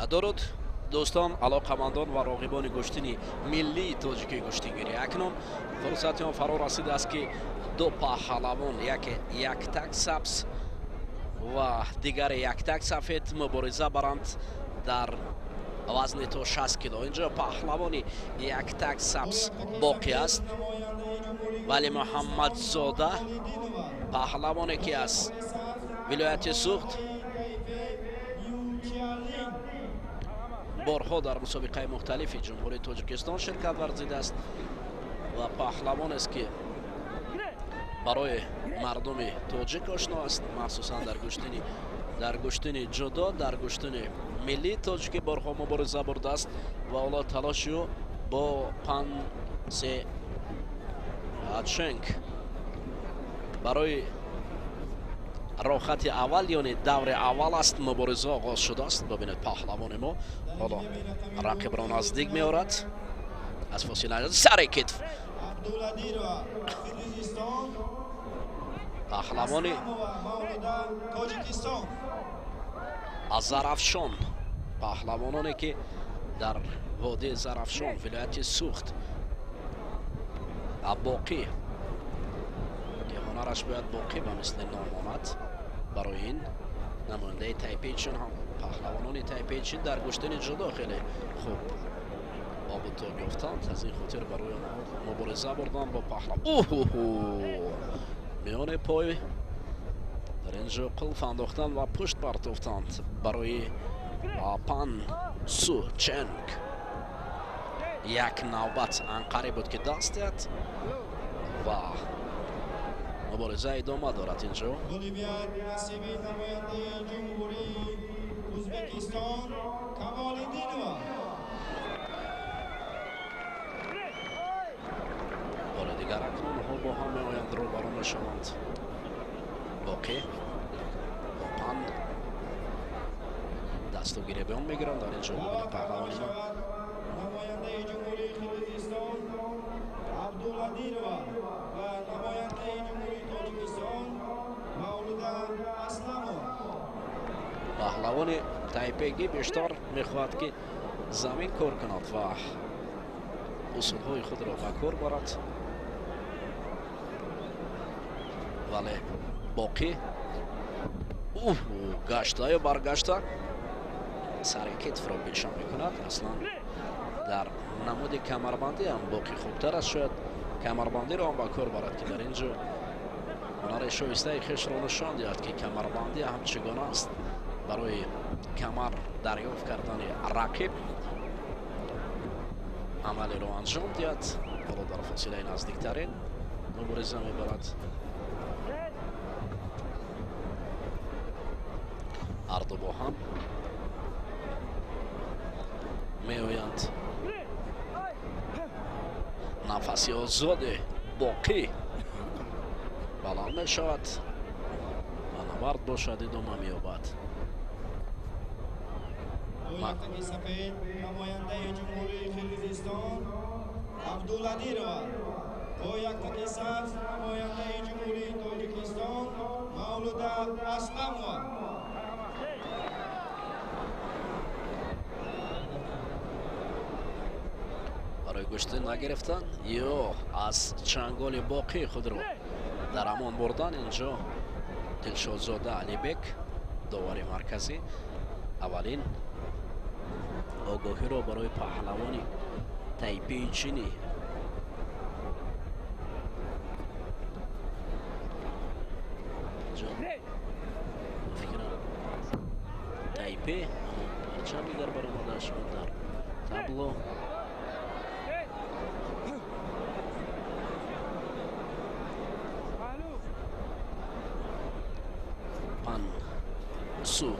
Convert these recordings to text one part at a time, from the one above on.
Дуруд, дӯстон, алоқамандон ва роғибони гӯштини миллии тоҷикии гӯштингирӣ. Акнун фурсати он фаро расидааст, ки ду паҳлавон, яке яктак сабз ва дигаре яктак сафед, мубориза баранд дар вазни то 60 кило. Инҷо паҳлавони яктак сабз Боқӣ аст, вале Муҳаммадзода, паҳлавоне ки аз вилояти Суғд, борҳо дар мусобиқаи мухталифи Ҷумҳурии Тоҷикистон ширкат варзидааст ва паҳлавонест, ки барои мардуми тоҷик ошно аст, махсусан дар гӯштини ҷудо, дар гӯштини миллии тоҷикӣ борҳо мубориза бурдааст ва ҳоло талоши ӯ бо Пан Се Ченг барои рохати аввал, ёне даври аввал аст. Мубориза оғоз шудааст. Бибинед, паҳлавони мо ҳоло рақибро наздик меорад аз фосила, сари китф. Паҳлавони аз Зарафшон, паҳлавононе ки дар водии Зарафшон, вилояти Суғд, Боқӣ, ки ҳунараш бояд боқӣ ба мисли ном омад. Барои ин намояндаи Тайпеи Чин ҳам, паҳлавонони Тайпеи Чин дар гӯштини ҷудо хеле хуб обу тоб ёфтанд, аз ин хотир барои онҳо мубориза бурдан бо паҳлав. Уҳуҳу, миёни пой дар ин ҷо қулф андохтанд ва пушт партофтанд барои Пан Су Ченг. Як навбат анқарӣ буд, ки даст диҳад ва мубориза идома дорад инҷо. Ғолибият насиби намояндаи Ҷумҳурии Ӯзбекистон Камолиддинова. Бори дигар акнун онҳо бо ҳам меоянд, рӯбарӯ мешаванд. Боқӣ бо Пан дасту гиребон мегиранд. Дар инҷо бибинед, паҳлавони мо намояндаи Ҷумҳурии Қирғизистон Абдуладирова ва намояндаи Ҷумҳурии Тоҷикистон Мавлуда Асламова. Паҳлавони тайпегӣ бештар мехоҳад, ки замин кор кунад ва усулҳои худро ба кор барад, вале Боқӣ гаштаю баргашта сари китфро пеша мекунад. Аслан дар намуди камарбандӣ ҳам Боқӣ хубтар аст, шояд камарбандиро ҳам ба кор барад, ки дар ин ҷо ҳунари шоистаи хешро нишон диҳад, ки камарбандӣ ҳам чӣ гуна аст барои камар дарёфт кардани рақиб амалеро анҷом диҳад. Ҳоло дар фосилаи наздиктарин мубориза мебарад. Ҳарду бо ҳам меоянд. Нафаси озоди Боқӣ баланд мешавад ва набард бошад идома меёбад. Яктаки сафед намояндаи Ҷумҳурии Қирғизистон Абдуладирова, бо яктаки сабз намояндаи Ҷумҳурии Тоҷикистон Мавлуда Асламова. Барои гӯштӣ нагирифтан ё аз чанголи Боқӣ худро дар амон бурдан, инҷо Дилшодзода Алибек, довари марказӣ, аввалин огоҳиро барои паҳлавони тайпеи чинӣ инҷо, фикрам, Тайпе парчами дар баромадааш буд дар табло. Пан Су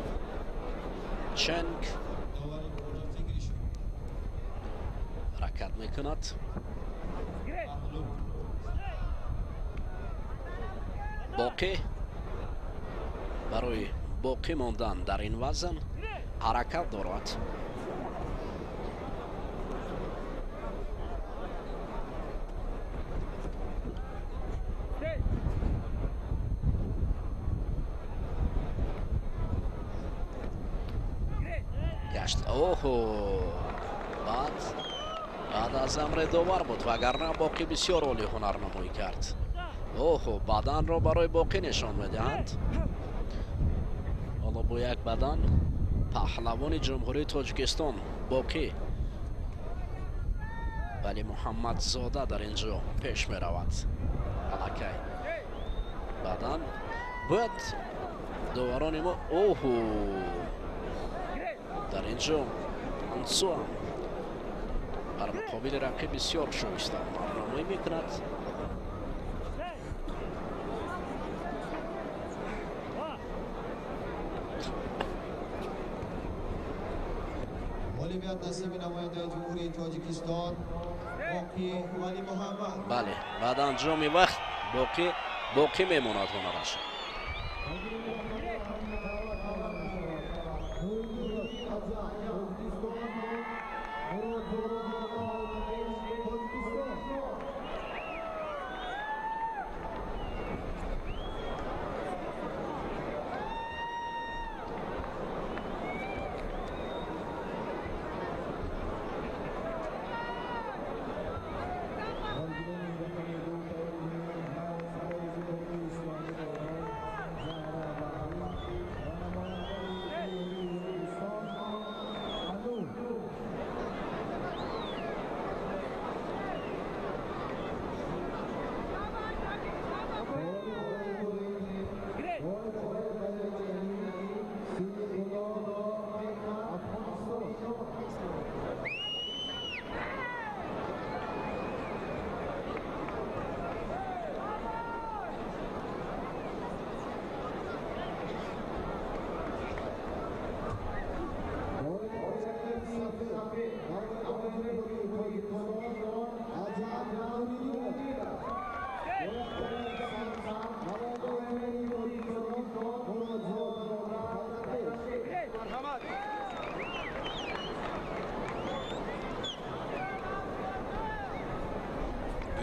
Ченг ҳаракат мекунад. Боқӣ барои боқӣ мондан дар ин вазн ҳаракат дорад. Баргашт. Оҳо, баъд аз амри довар буд, вагарна Боқӣ бисёр олӣ ҳунарнамоӣ кард. Оҳо, баданро барои Боқӣ нишон медиҳанд. Ҳоло бо як бадан паҳлавони Ҷумҳурии Тоҷикистон Боқӣ Вале Муҳаммадзода дар ин ҷо пеш меравад. Аллакай бадан бояд доварони мо. Оҳо, дар ин ҷо Ансуам бар муқобили рақиб бисёр шоиста ҳунарнамоӣ мекунад. Ғолибият насиби намояндаи Ҷумҳурии Тоҷикистон Боқӣ Валӣ Муҳаммад. Бале, баъд анҷоми вақт боқӣ мемонад ҳунараш.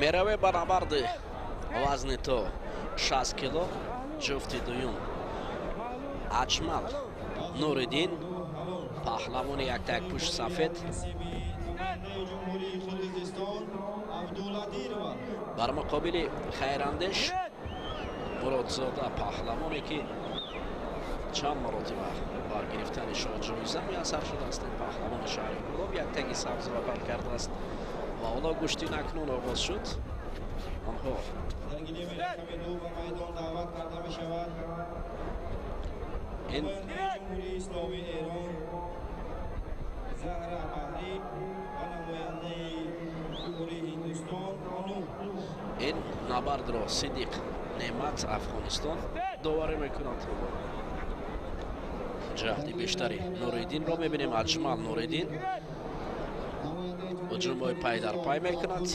Мераве ба набарди вазни то 60 кило ҷуфти дуюм Аҷмал Нуриддин, паҳлавони яктакпӯш сафед, бар муқобили Хайрандеш Муродзода, паҳлавоне ки чанд маротиба бар гирифтани шоҳҷоиза муяссар шудааст. Паҳлавони шаҳри Кӯлоб яктаги сабзро бар кардааст ва ҳоло гӯштин акнун оғоз шуд. Онҳо ин ин набардро Сидиқ Неъмат, Афғонистон, доварӣ мекунад. Ҷаҳди бештари Нуриддинро мебинем. Аҷмал Нуриддин ҳуҷумҳои пай дар пай мекунад.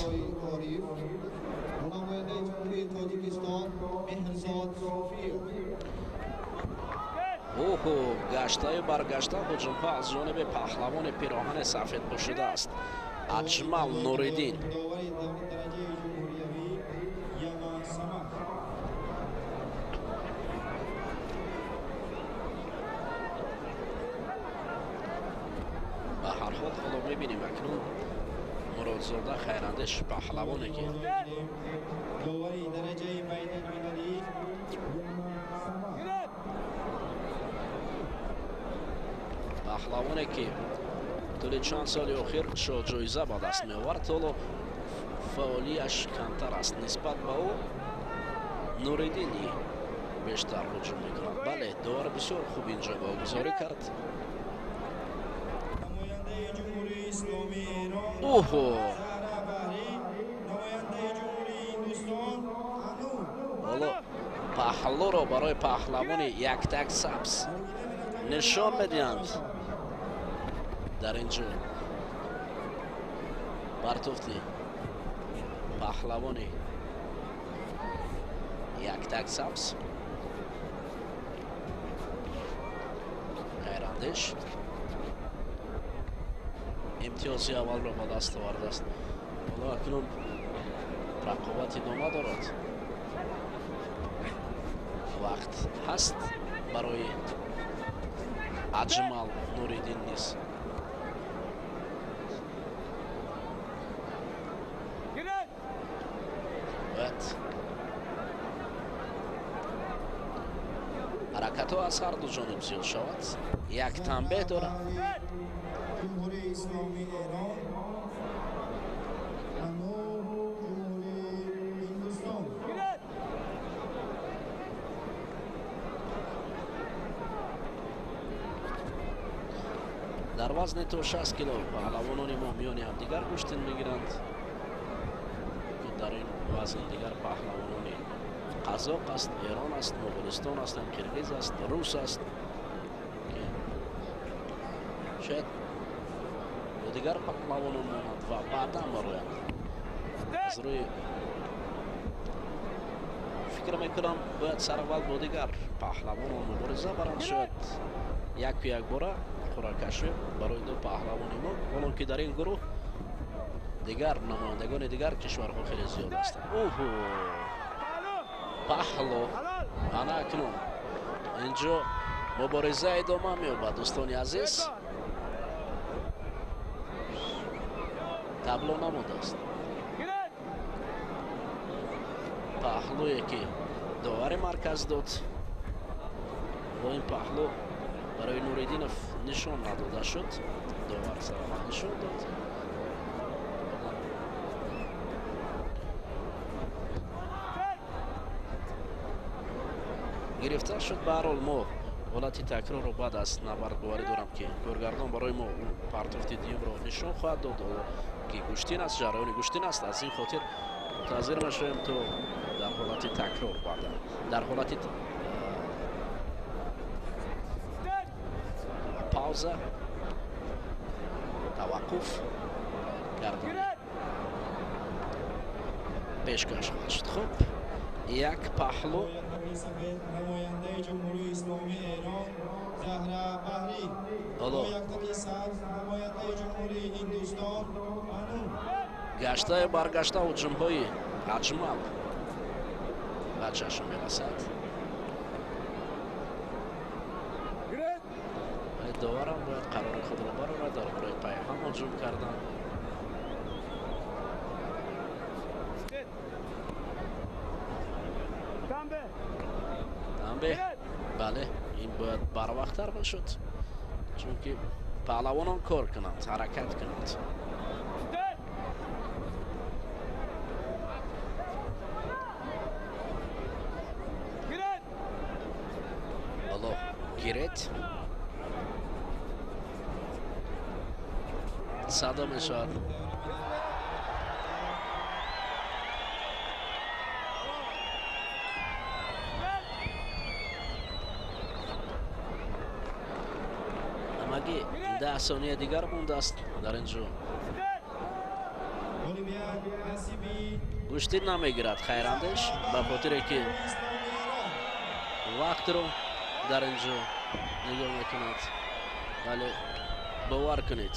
Оҳо, гаштаю баргашта ҳуҷумҳо аз ҷониби паҳлавони пироҳани сафед пӯшидааст Аҷмал Нуриддин. Ба ҳар ҳол ҳоло мебинем акнун Муродзода Хайрандеш, паҳлавоне ки тӯли чанд соли охир шоҳҷоиза ба даст меовард, ҳоло фаъолияш камтар аст нисбат ба ӯ. Нуриддини бештар ҳуҷум мекунад. Бале, довар бисёр хуб инҷо богузорӣ кард. Оҳо, ҳоло паҳлӯро барои паҳлавони яктак сабз нишон медиҳанд. Дар ин ҷо партофти паҳлавони яктак сабз Хайрандеш имтиёзи аввалро ба даст овардааст. Ҳоло акнун рақобат идома дорад. Вақт ҳаст барои Аҷмал Нуриддин низ. Ҳаракатҳо аз ҳар ду ҷониб зиёд шавад. Як танбеҳ дорад. Ҷумҳурии Исломии Эрон ва Ҷумҳурии Ҳиндустон. Дар вазни то 60 кило паҳлавонони мо миёни ҳамдигар гӯштин мегиранд, ки дар ин вазн дигар паҳлавонони қазоқ аст, Эрон аст, Моғулистон аст, қирғиз аст, рус аст, ки шояд бо дигар паҳлавонон монанд ва баъдан бароянд. Аз рӯи фикр мекунам, бояд сараввал бо дигар паҳлавонон мубориза баранд, шояд яку якбора қуръакашӣ барои ду паҳлавони мо, ҳолон ки дар ин гурӯҳ дигар намояндагони дигар кишварҳо хеле зиёд ҳастанд. Оҳо, паҳло! Ана акнун инҷо мубориза идома меёбад, дӯстони азиз. Табло намондааст. Паҳлӯе ки довари марказ дод, бо ин паҳлӯ барои Нуриддинов нишон надода шуд. Довар сараввал нишон дод. Гирифта шуд. Ба ҳар ҳол, мо ҳолати такрорро баъд аз набард боварӣ дорам, ки коргардон барои мо партофти дуюмро нишон хоҳад дод, ки гӯштин аст, ҷараёни гӯштин аст. Аз ин хотир мунтазир мешавем то дар ҳолати такрор, баъдан дар ҳолати пауза, таваққуф гардон пешкаш хоҳад шуд. Хуб, як паҳлӯ. Намояндаи Ҷумҳурии Исломии Эрон Заҳра Баҳрӣ. Ҳоло намояндаи Ҷумҳурии Ҳиндустон Ану. Гаштаю баргашта ҳуҷумҳои Аҷмал ба чашм мерасад. Доварам бояд қарори худро барорад дар бораи пайҳам ҳуҷум кардан. Танбеҳ, бале, ин бояд барвақттар мешуд, чунки паҳлавонон кор кунанд, ҳаракат кунанд. Ҳоло гиред, садо мешавад. Ҳамагӣ 10 сония дигар мондааст. Дар ин ҷо гӯштин намегирад Хайрандеш, ба хотире ки вақтро дар ин ҷо нигоҳ мекунад. Вале бовар кунед,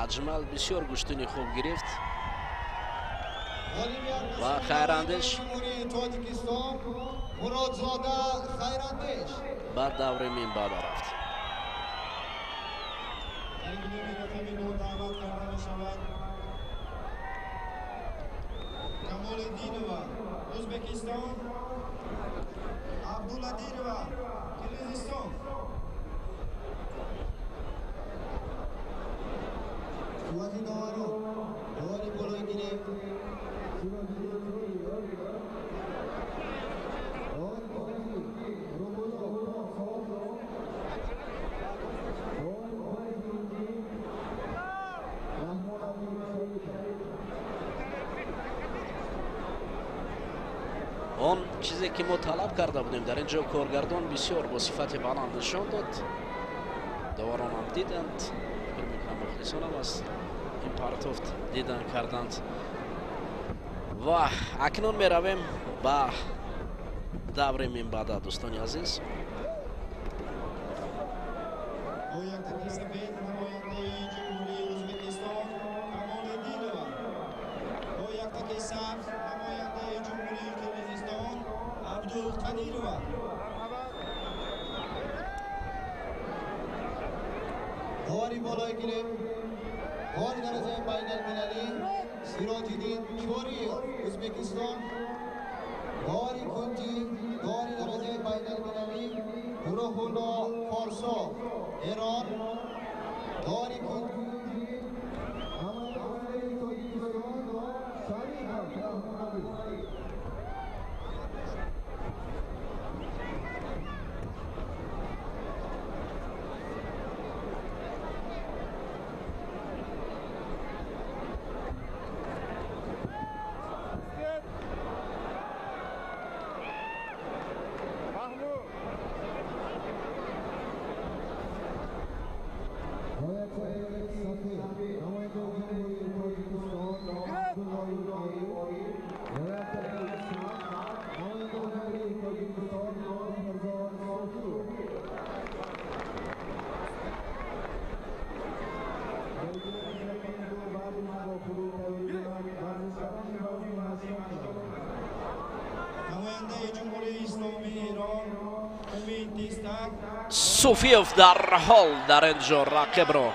Аҷмал бисёр гӯштини хуб гирифт ва Хайрандеш ба даври минбаъда рафт. Камолиддинова, Ӯзбекистон, Абдуладирова, Қирғизистон. Қуввати доварон, довари болои гирифт. Он чизе ки мо талаб карда будем, дар ин ҷо коргардон бисёр бо сифати баланд нишон дод. Доваронам диданд, фикр мекунам, мухлисонам аз ин партофт дидан карданд. Ва акнун меравем ба даври минбаъда, дӯстони азиз. Бо яктаки сафед намояндаи Ҷумҳурии Ӯзбекистон Камолиддинова. Бо яктаки сабз намояндаи Ҷумҳурии Қирғизистон Абдулқадирова. Довари болои гирифт, довари дараҷаи байналмилалӣ Сироҷиддин Чориев, Ӯзбекистон. Довари кунҷӣ, довари дараҷаи байналмилалӣ Суфиев дарҳол дар ин ҷо рақибро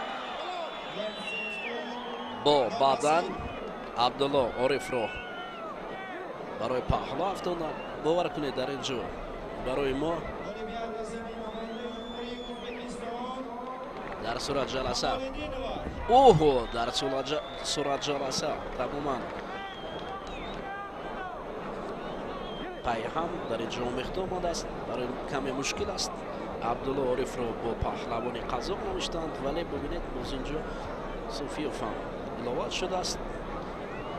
бо бадан Абдулло Орифро барои паҳло афтонад. Бовар кунед, дар ин ҷо барои мо дар суратҷаласа оҳо, дар суратҷаласа тамоман пайҳам дар ин ҷо омехта омадааст. Барои каме мушкил аст. Абдулло Орифро бо паҳлавони қазоқ навиштанд, вале бубинед, боз ин ҷо Суфиев ҳам иловат шудааст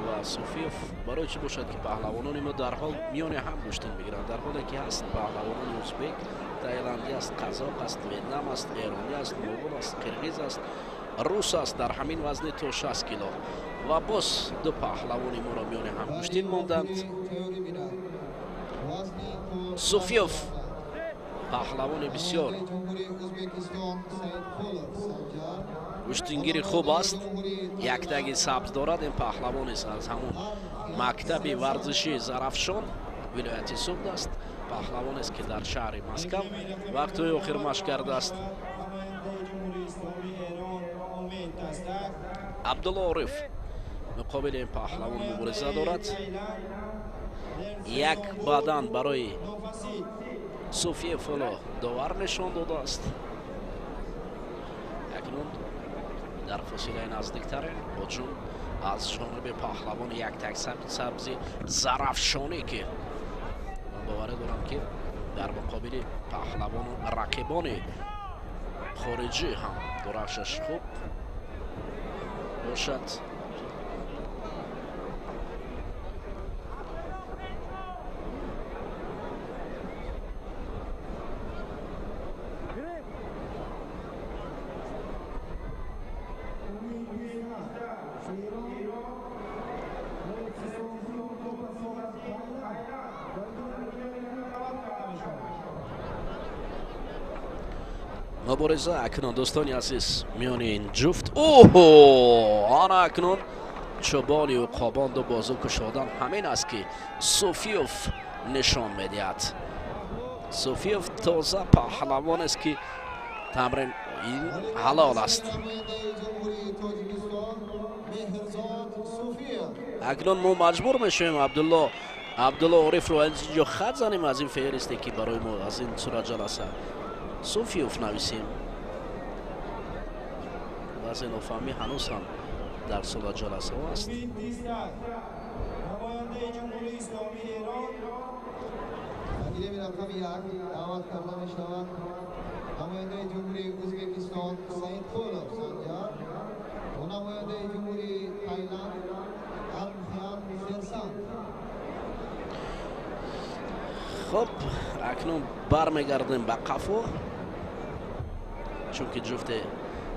ва Суфиев барои чӣ бошад, ки паҳлавонони мо дарҳол миёни ҳам гӯштин бигиранд, дар ҳоле ки ҳаст паҳлавонони узбек, тайландӣ аст, қазоқ аст, ветнам аст, эронӣ аст, муғул аст, қирғиз аст, рус аст дар ҳамин вазни то 60 кило. Ва боз ду паҳлавони моро миёни ҳам гӯштин монданд. Суфиев паҳлавони бисёр гӯштингири хуб аст, яктаги сабз дорад. Ин паҳлавон аст аз ҳамон мактаби варзиши Зарафшон, вилояти Суғд аст. Паҳлавон аст, ки дар шаҳри Москав вақтҳои охир машқ кардааст. Абдулло Ориф муқобили ин паҳлавон мубориза дорад. Як бадан барои Суфиев ҳоло довар нишон додааст. Акнун дар фосилаи наздиктарин ҳуҷум аз ҷониби паҳлавони яктак сабзи Зарафшонӣ, ки ман боварӣ дорам, ки дар муқобили паҳлавону рақибони хориҷӣ ҳам дурахшаш хуб бошад. Мубориза акнун, дӯстони азиз, миёни ин ҷуфт. Оҳо, ана акнун чӯбони уқобон ду бозу кушодан ҳамин аст, ки Суфиев нишон медиҳад. Суфиев тоза паҳлавон аст, ки тамрин ин ҳалол аст. Акнун мо маҷбур мешавем Абдулло Орифро аз ин ҷо хат занем, аз ин феҳристе, ки барои мо аз ин суратҷаласа Суфиев нависем. Баъзе нофаҳмӣ ҳанӯз ҳам дар суратҷаласаҳо аст. Хуб, акнун бармегардем ба қафо, чунки ҷуфте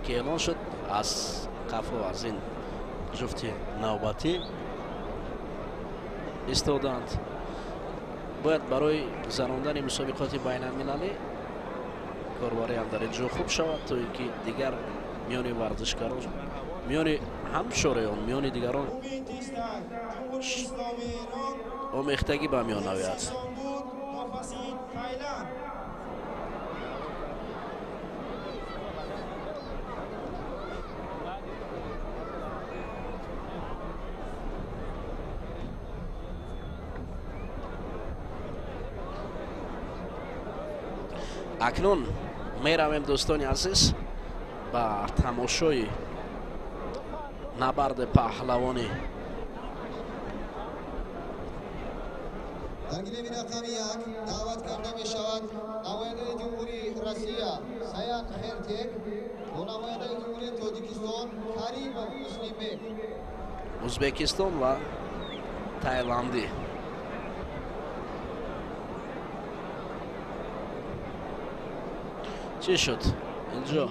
ки эълон шуд аз қафо аз ин ҷуфти навбатӣ истоданд. Бояд барои гузарондани мусобиқоти байналмилалӣ корбариам дар ин ҷо хуб шавад, то ин ки дигар миёни варзишгарон, миёни ҳамшореён, миёни дигарон омехтагӣ ба миён наояд. Акнун меравем, дӯстони азиз, ба тамошои набарди паҳлавонӣ. Дар гилеми рақами як даъват карда мешавад намояндаи Ҷумҳурии Россия Саян Хертек бо намояндаи Ҷумҳурии Тоҷикистон Каримов Муслимбек. Узбекистон ва Тайландӣ. Чӣ шуд инҷо?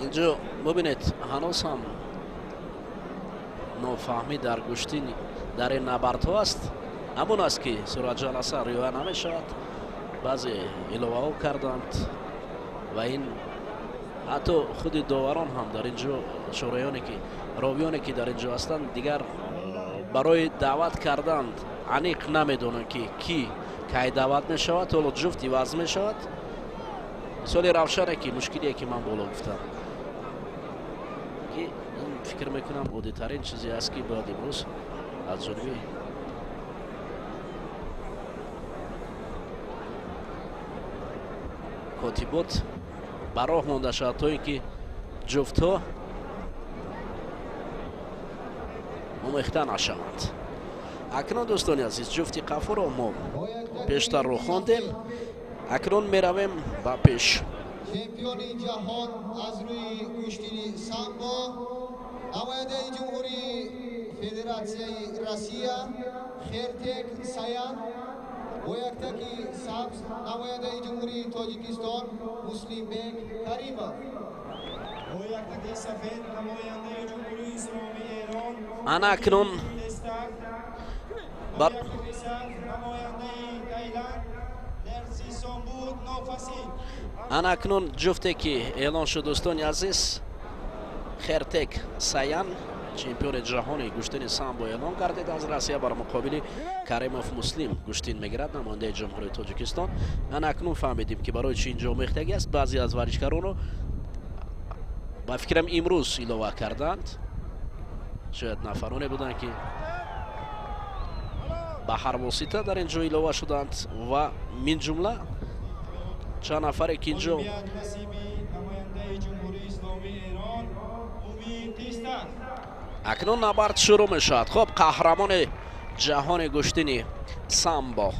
Инҷо бубинед, ҳанӯз ҳам нофаҳмӣ дар гӯштин дар ин набардҳо аст. Ҳамон аст, ки суратҷаласа риоя намешавад. Баъзе иловаҳо карданд ва ин ҳатто худи доварон ҳам дар ин ҷо, шӯроёне ки ровиёне ки дар ин ҷо ҳастанд, дигар барои даъват карданд аниқ намедонанд ки кӣ кай даъват мешавад. Ҳоло ҷуфт иваз мешавад. Мисоли равшане ки мушкилие ки ман боло гуфтам, ки ин фикр мекунам оддитарин чизе аст ки бояд имрӯз аз ҷониби котибот ба роҳ монда шавад, то ин ки ҷуфтҳо омехта нашаванд. Акнун дӯстони азиз, ҷуфти қафуро мо пештарро хондем, акнун меравем ба пеш. Чемпиони ҷаҳон аз рӯи гӯштини самбо, намояндаи Ҷумҳурии Федератсияи Россия Хертек Саян бо яктаки сабз, намояндаи Ҷумҳурии Тоҷикистон Муслимбек Каримов бо яктаки сафед, намояндаи Ҷумҳурии Исломии Эрон. Ана акнун ана акнун ҷуфте ки эълон шуд, дӯстони азиз, Хертек Саян, чемпиони ҷаҳони гӯштини самбо эълон гардид аз Россия, бар муқобили Каримов Муслим гӯштин мегирад, намояндаи Ҷумҳурии Тоҷикистон. Ана акнун фаҳмидем ки барои чӣ инҷо омехтагӣ аст. Баъзе аз варзишгаронро ба фикрам имрӯз илова карданд, шояд нафароне буданд ки ба ҳар восита дар ин ҷо илова шуданд ва мин ҷумла чанд нафаре ки инҷо акнун набард шурӯъ мешавад. Хуб, қаҳрамони ҷаҳони гӯштини самбо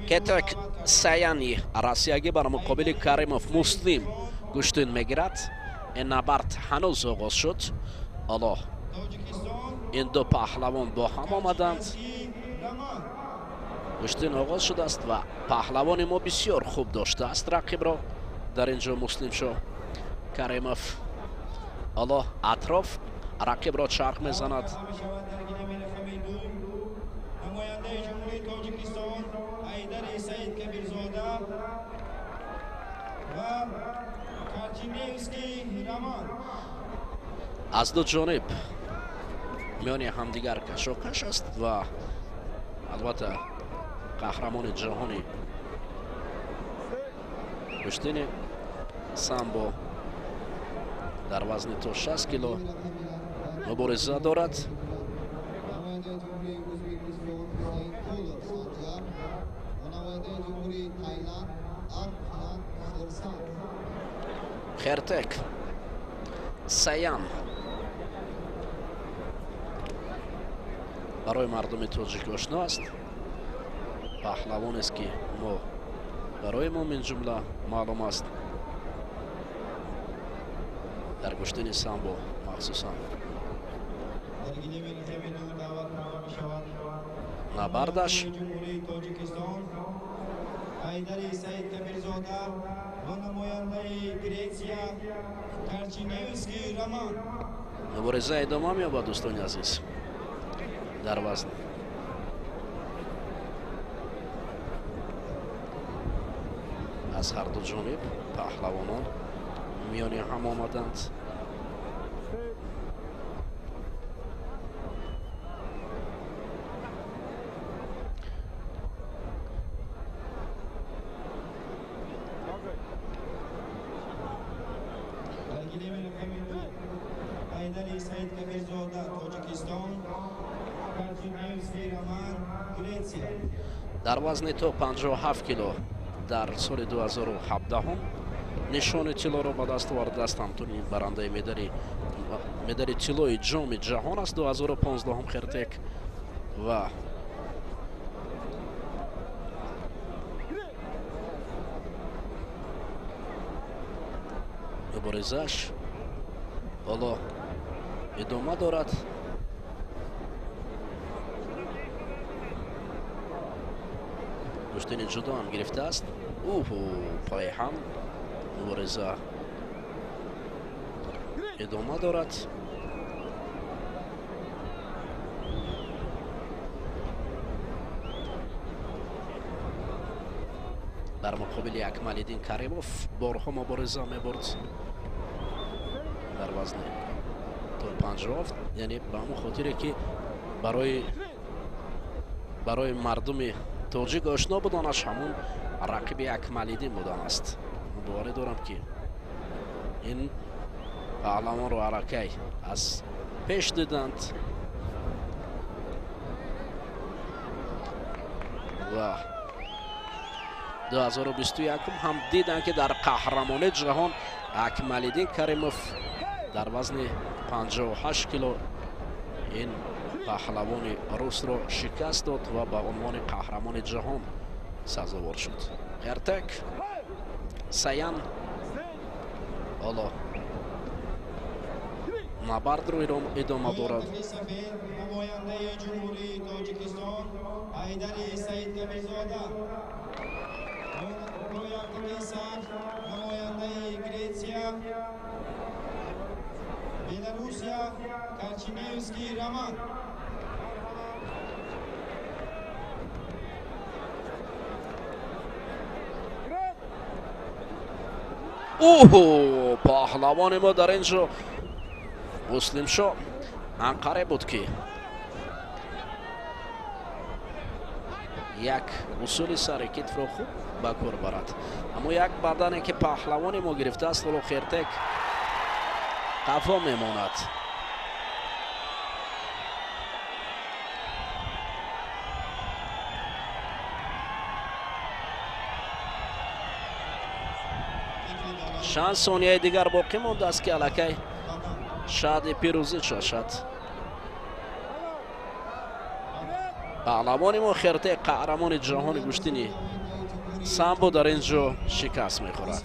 Кетак Саяни россиягӣ бар муқобили Каримов Муслим гӯштин мегирад. Ин набард ҳанӯз оғоз шуд. Ҳоло ин ду паҳлавон бо ҳам омаданд. Гӯштин оғоз шудааст ва паҳлавони мо бисёр хуб доштааст рақибро. Дар ин ҷо Муслимшо Каримов ҳоло атроф рақибро чарх мезанад. Намояндаи Ҷумҳурии Тоҷикистон Ҳайдари Саид Кабирзода ва Карчиневский Роман. Аз ду ҷониб миёни ҳамдигар кашокаш аст ва албатта қаҳрамони ҷаҳони гӯштини самбо дар вазни то 60 кило мубориза дорад. Намояндаи Ҷумҳурии Ӯзбекистон Саидқулов Санҷар ва намояндаи Ҷумҳурии Тайланд Архан Серсан. Хертек Саян барои мардуми тоҷик ошно аст. Паҳлавонест ки мо барои мо мин ҷумла маълум аст дар гӯштини самбо махсусан. Дар гилеми рақами ду даъват карда мешавад набардаш Ҷумҳурии Тоҷикистон Ҳайдари Саид Кабирзода ва намояндаи Гретсия Карчиневский Роман. Мубориза идома меёбад, дӯстони азиз, дар вазн. Аз ҳар ду ҷониб паҳлавонон миёни ҳам омаданд. Дар гилеми рақами ду Ҳайдари Саид Кабирзода Тоҷикистон, Карчиневский Роман Гретсия. Дар вазни то 57 кило дар соли 2017 нишони тиллоро ба даст овардааст. Ҳамчунин барандаи медали тиллои ҷоми ҷаҳон аст 2015 Хертек ва муборизааш ҳоло идома дорад. Гӯштини ҷудо ҳам гирифтааст. Уҳу, пайҳам мубориза идома дорад. Дар муқобили Акмалиддин Каримов борҳо мубориза мебурд дар вазни то 57, яъне ба ҳамон хотире ки барои мардуми тоҷик ошно буданаш ҳамон рақиби Акмалиддин будан аст. Ман боварӣ дорам ки ин паҳлавонро аллакай аз пеш диданд ва 2021 ҳам диданд ки дар қаҳрамонии ҷаҳон Акмалиддин Каримов дар вазни 58 кило ин паҳлавони русро шикаст дод ва ба унвони қаҳрамони ҷаҳон сазовор шуд. Хертек Саян ҳоло набардро идома дорад. Намояндаи Ҷумҳурии Тоҷикистон Ҳайдари Саидкабирзода, бо сабз намояндаи Гретсия, Беларусия Карчиневский Роман. Оҳо, паҳлавони мо дар ин ҷо Муслимшо анқаре буд ки як усули сари китфро хуб ба кор барад, аммо як бадане ки паҳлавони мо гирифтааст, ҳоло Хертек қафо мемонад. Чанд сонияи дигар боқӣ мондааст ки аллакай шаҳди пирӯзӣ чашад. Паҳлавони мо Хертек қаҳрамони ҷаҳони гӯштини самбо дар ин ҷо шикаст мехӯрад.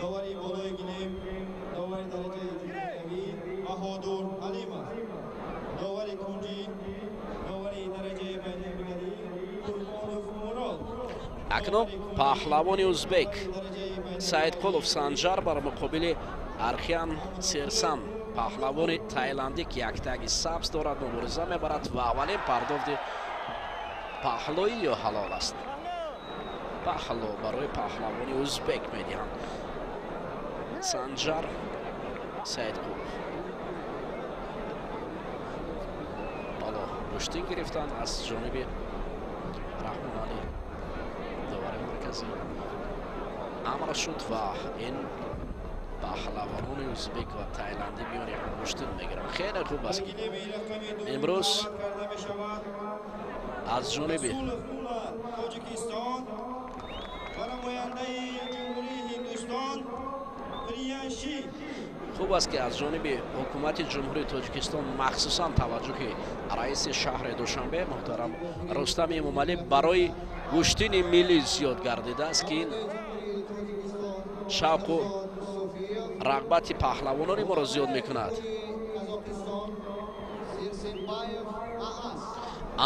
Довари болои гилем, довари дараҷаи ҷумҳуриявӣ Баҳодур Ҳалимов, довари кунҷӣ, довари дараҷаи байналмилалӣ Қурбонов Мурод. Акнун паҳлавони узбек Саидқулов Санҷар бар муқобили Архиан Серсан, паҳлавони тайландӣ ки яктаги сабз дорад, мубориза мебарад ва аввалин пардохти паҳлӯӣ ё ҳалол аст. Паҳлӯ барои паҳлавони узбек медиҳанд. Санҷар Саидқулов ҳоло гӯштин гирифтанд аз ҷониби Раҳмоналӣ, довари марказӣ амр шуд ва ин паҳлавонони узбек ва тайландӣ миёни ҳам гӯштин мегиранд. Хеле хуб аст. Имрӯз Аз ҷониби Тоҷикистон ва намояндаи Ҷумҳурии Ҳиндустон Приянши. Хуб аст, ки аз ҷониби ҳукумати Ҷумҳурии Тоҷикистон, махсусан таваҷҷӯҳи раиси шаҳри Душанбе муҳтарам Рустам Эмомалӣ барои гӯштини миллӣ зиёд гардидааст, ки ин шавқу рағбати паҳлавонони моро зиёд мекунад.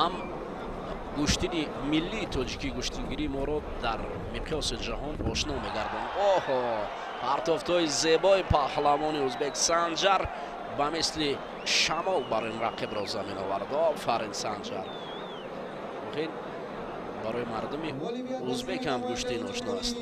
Ам гӯштини миллии тоҷикӣ гӯштингирии моро дар миқёси ҷаҳон ошно мегардонад. Оҳо, партофтҳои зебои паҳлавони ӯзбек Санҷар ба мисли шамол бар ин рақибро замин овард. Офарин, Санҷар! Охир барои мардуми ӯзбек ҳам гӯштин ошно аст.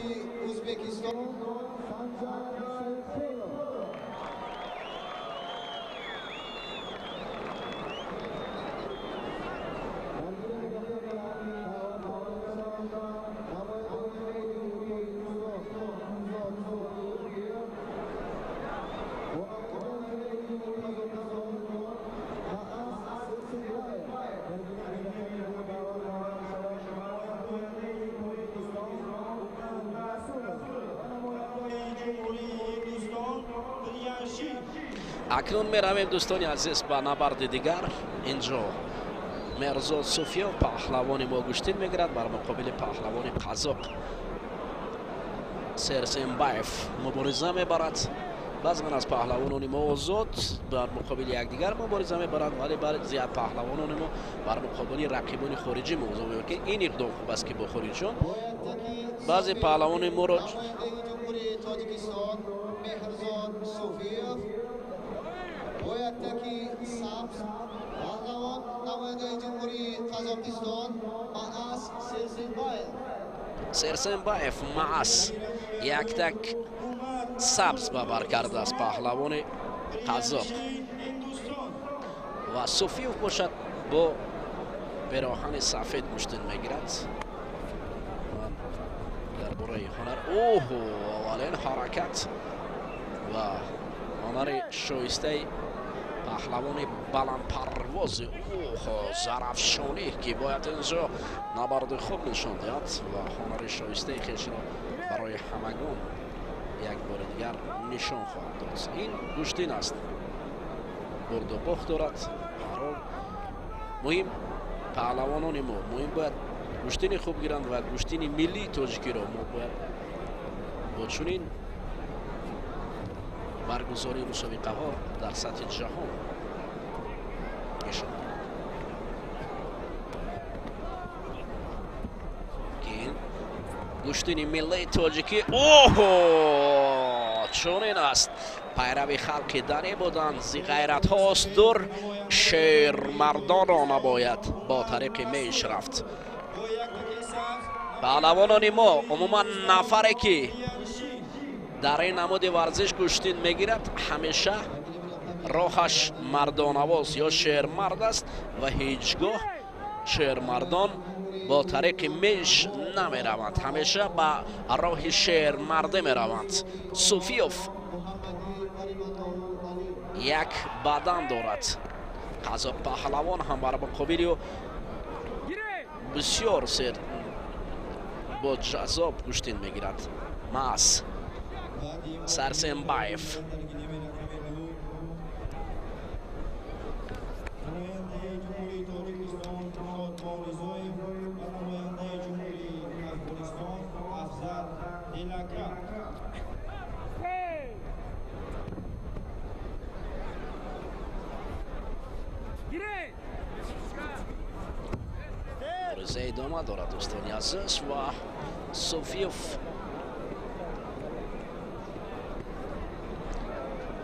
Акнун меравем, дӯстони азиз, ба набарди дигар. Инҷо Меҳрзод Суфиёв, паҳлавони мо, гӯштин мегирад бар муқобили паҳлавони қазоқ Серсенбаев мубориза мебарад. Баъзан аз паҳлавонони мо озод бар муқобили якдигар мубориза мебаранд, вале баъзе аз паҳлавонони мо бар муқобили рақибони хориҷӣ мубориза мебаранд, ки ин иқдом хуб аст, ки бо хориҷиён баъзе паҳлавони моро. Тоҷикистон Меҳрзод Суфиев бо яктаки сабз паҳлавон, намояндаи Ҷумҳурии Қазоқистон Маас Серсенбаев. Серсенбаев Маас яктак сабз ба бар кардааст паҳлавони қазоқ, ва Суфиев бошад бо пероҳани сафед гӯштин мегирад. Ман дар бораи ҳунар, оҳо, аввалин ҳаракат ва ҳунари шоистаи паҳлавони баландпарвози оҳо Зарафшонӣ, ки бояд инҷо набарди хуб нишон диҳад ва ҳунари шоистаи хешро барои ҳамагон як бори дигар нишон хоҳад дод. Ин гӯштин аст, бурду бохт дорад. Ҳарҳол муҳим паҳлавонони мо муҳим бояд гӯштини хуб гиранд ва гӯштини миллии тоҷикиро мо бояд бо чунин баргузории мусобиқаҳо дар сатҳи ҷаҳон нишон диҳем, ки ин гӯштини миллии тоҷикӣ оҳо чунин аст. Пайрави халқи даре буданд, зи ғайратҳост дур, шермардонро набояд бо тариқи меш рафт. Паҳлавонони мо, умуман нафаре ки дар ин намуди варзиш гӯштин мегирад, ҳамеша роҳаш мардонавоз ё шермард аст ва ҳеҷ гоҳ шермардон бо тариқи меш намераванд, ҳамеша ба роҳи шермардӣ мераванд. Суфиёв як бадан дорад, қазоқ паҳлавон ҳам бар муқобили ӯ бисёр сер бо ҷазоб гӯштин мегирад. Маас Сарсенбаев. Намояндаи Ҷумҳурии Тоҷикистон Шодмон Ризоев ва намояндаи Ҷумҳурии Афғонистон Афзал Делака. Мубориза идома дорад, дӯстони азиз, ва Суфиев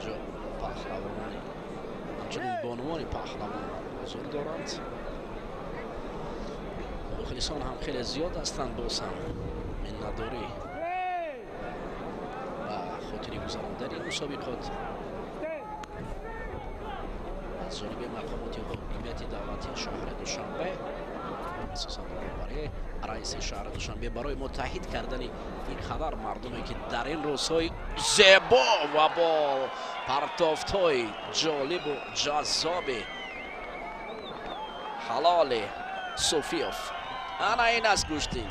ҷо паҳлавонони ҳамчунин бонувони паҳлавон ҳузур доранд. Мухлисон ҳам хеле зиёд ҳастанд. Боз ҳам миннатдорӣ ба хотири гузарондани ин мусобиқот аз ҷониби мақомоти ҳокимияти давлатии шаҳри Душанбе, асосан роҳбарии раиси шаҳри Душанбе, барои муттаҳид кардани ин қадар мардуме, ки дар ин рӯзҳои зебо ва бо партофтҳои ҷолибу ҷаззоби ҳалоли Суфиев. Ана ин аст гӯштин.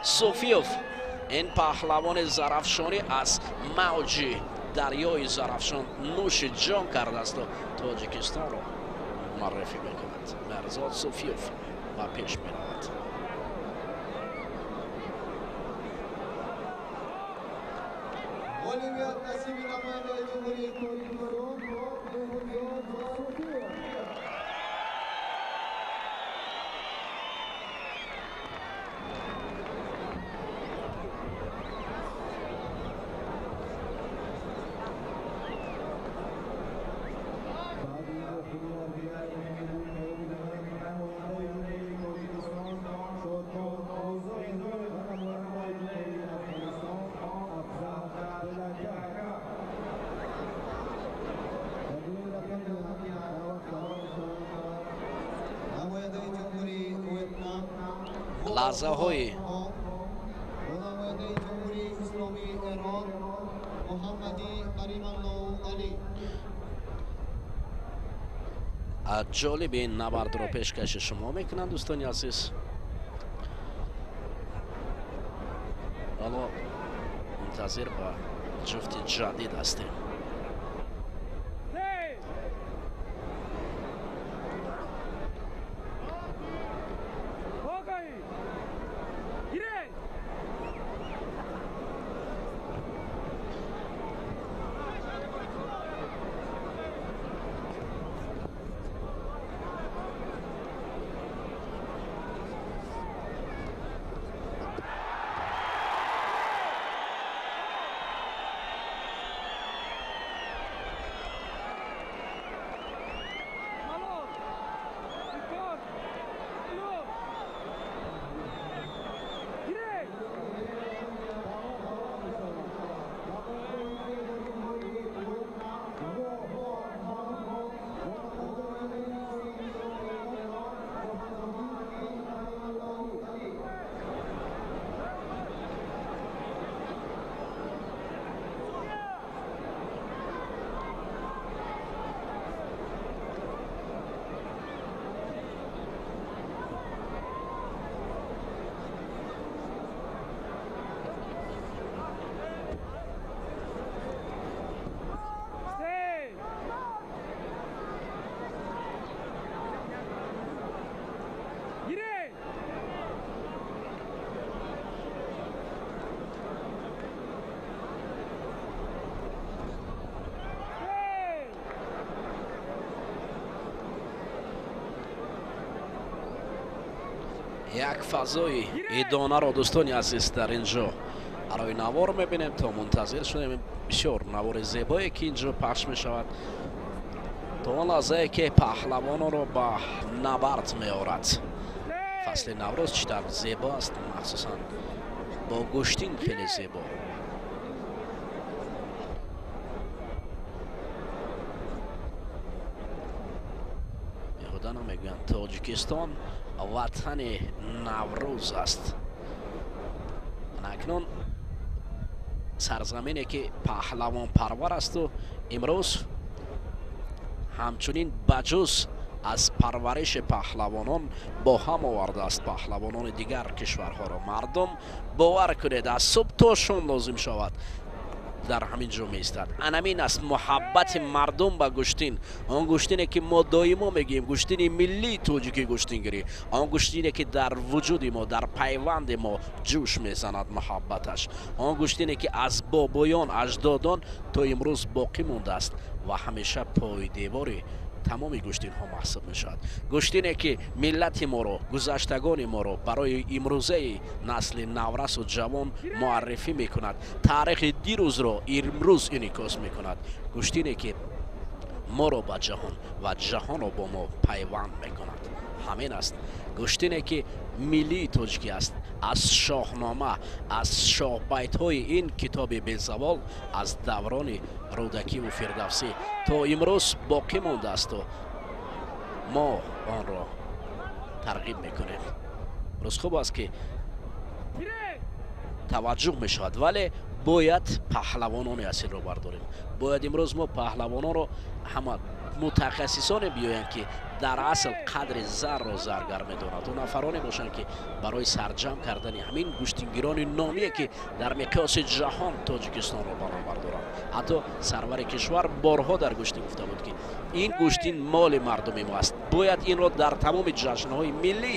Суфиев, ин паҳлавони зарафшонӣ, аз мавҷи дарёи Зарафшон нӯши ҷон кардаасту Тоҷикистонро муаррифӣ мекунад. Меҳрзод Суфиев ба пеш меравад. Ғолибият насиби намояндаи Ҷумҳурии Тоҷикистон Меҳрзод Суфиев. Лаҳзаҳои намояндаи Ҷумҳурии Исломии Эрон Муҳаммади Карималлоҳу Алӣ. Ҷолиби ин набардро пешкаши шумо мекунанд, дӯстони азиз. Ҳоло мунтазир ба ҷуфти ҷадид ҳастем. Як фазои идонаро, дӯстони азиз, дар ин ҷо барои навор мебинем, то мунтазир шудем. Бисёр навори зебое ки ин ҷо пахш мешавад, то он лаҳзае ки паҳлавононро ба набард меорад. Фасли Наврӯз чӣ тавр зебо аст, махсусан бо гӯштин хеле зебо. Беҳуда намегӯянд, Тоҷикистон ватани Наврӯз аст. Акнун сарзамине ки паҳлавонпарвар асту имрӯз ҳамчунин ба ҷуз аз парвариши паҳлавонон бо ҳам овардааст паҳлавонони дигар кишварҳоро. Мардум, бовар кунед, аз субҳ то шом лозим шавад дар ҳамин ҷо меистад. Анамин аст муҳаббати мардум ба гӯштин, он гӯштине ки мо доимо мегӯем, гӯштини миллии тоҷикӣ, гӯштингирӣ, он гӯштине ки дар вуҷуди мо, дар пайванди мо ҷӯш мезанад муҳаббаташ, он гӯштине ки аз бобоён, аҷдодон то имрӯз боқӣ мондааст ва ҳамеша пойдевори тамоми гӯштинҳо маҳсуб мешавад. Гӯштине ки миллати моро, гузаштагони моро барои имрӯзаи насли наврасу ҷавон муаррифӣ мекунад, таърихи дирӯзро имрӯз инъикос мекунад. Гӯштине ки моро ба ҷаҳон ва ҷаҳонро бо мо пайванд мекунад. Ҳамин аст гӯштине ки миллии тоҷикӣ аст. Аз Шоҳнома, аз шоҳбайтҳои ин китоби безавол, аз даврони Рӯдакиву Фирдавсӣ то имрӯз боқӣ мондаасту мо онро тарғиб мекунем. Рӯз хуб аст ки таваҷҷӯҳ мешавад, вале бояд паҳлавонони асилро бардорем. Бояд имрӯз мо паҳлавононро ҳама Мутахассисоне биёянд, ки дар асл қадри зарро заргар медонад. Ӯ нафароне бошанд, ки барои сарҷамъ кардани ҳамин гӯштингирони номие, ки дар миқёси ҷаҳон Тоҷикистонро баланд бардоранд. Ҳатто сарвари кишвар борҳо дар гӯштин гуфта буд, ки ин гӯштин моли мардуми мо аст, бояд инро дар тамоми ҷашнҳои миллӣ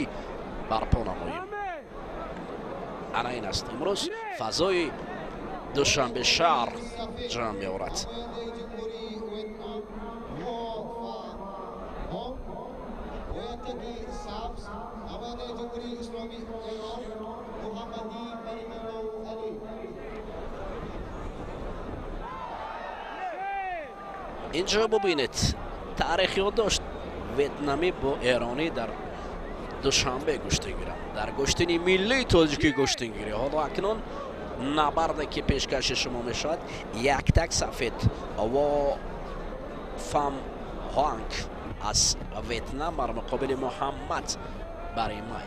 барпо намоем. Ана ин аст, имрӯз фазои Душанбе шаҳр ҷамъ меорад. Инҷо бубинед, таърихиё дошт, ветнамӣ бо эронӣ дар Душанбе гӯштин гиранд, дар гӯштини миллии тоҷикӣ гӯштингирӣ. Ҳоло акнун набарде, ки пешкаши шумо мешавад, яктак сафед Во Фам Ҳоанг аз Ветнам бар муқобили Муҳаммад Баримай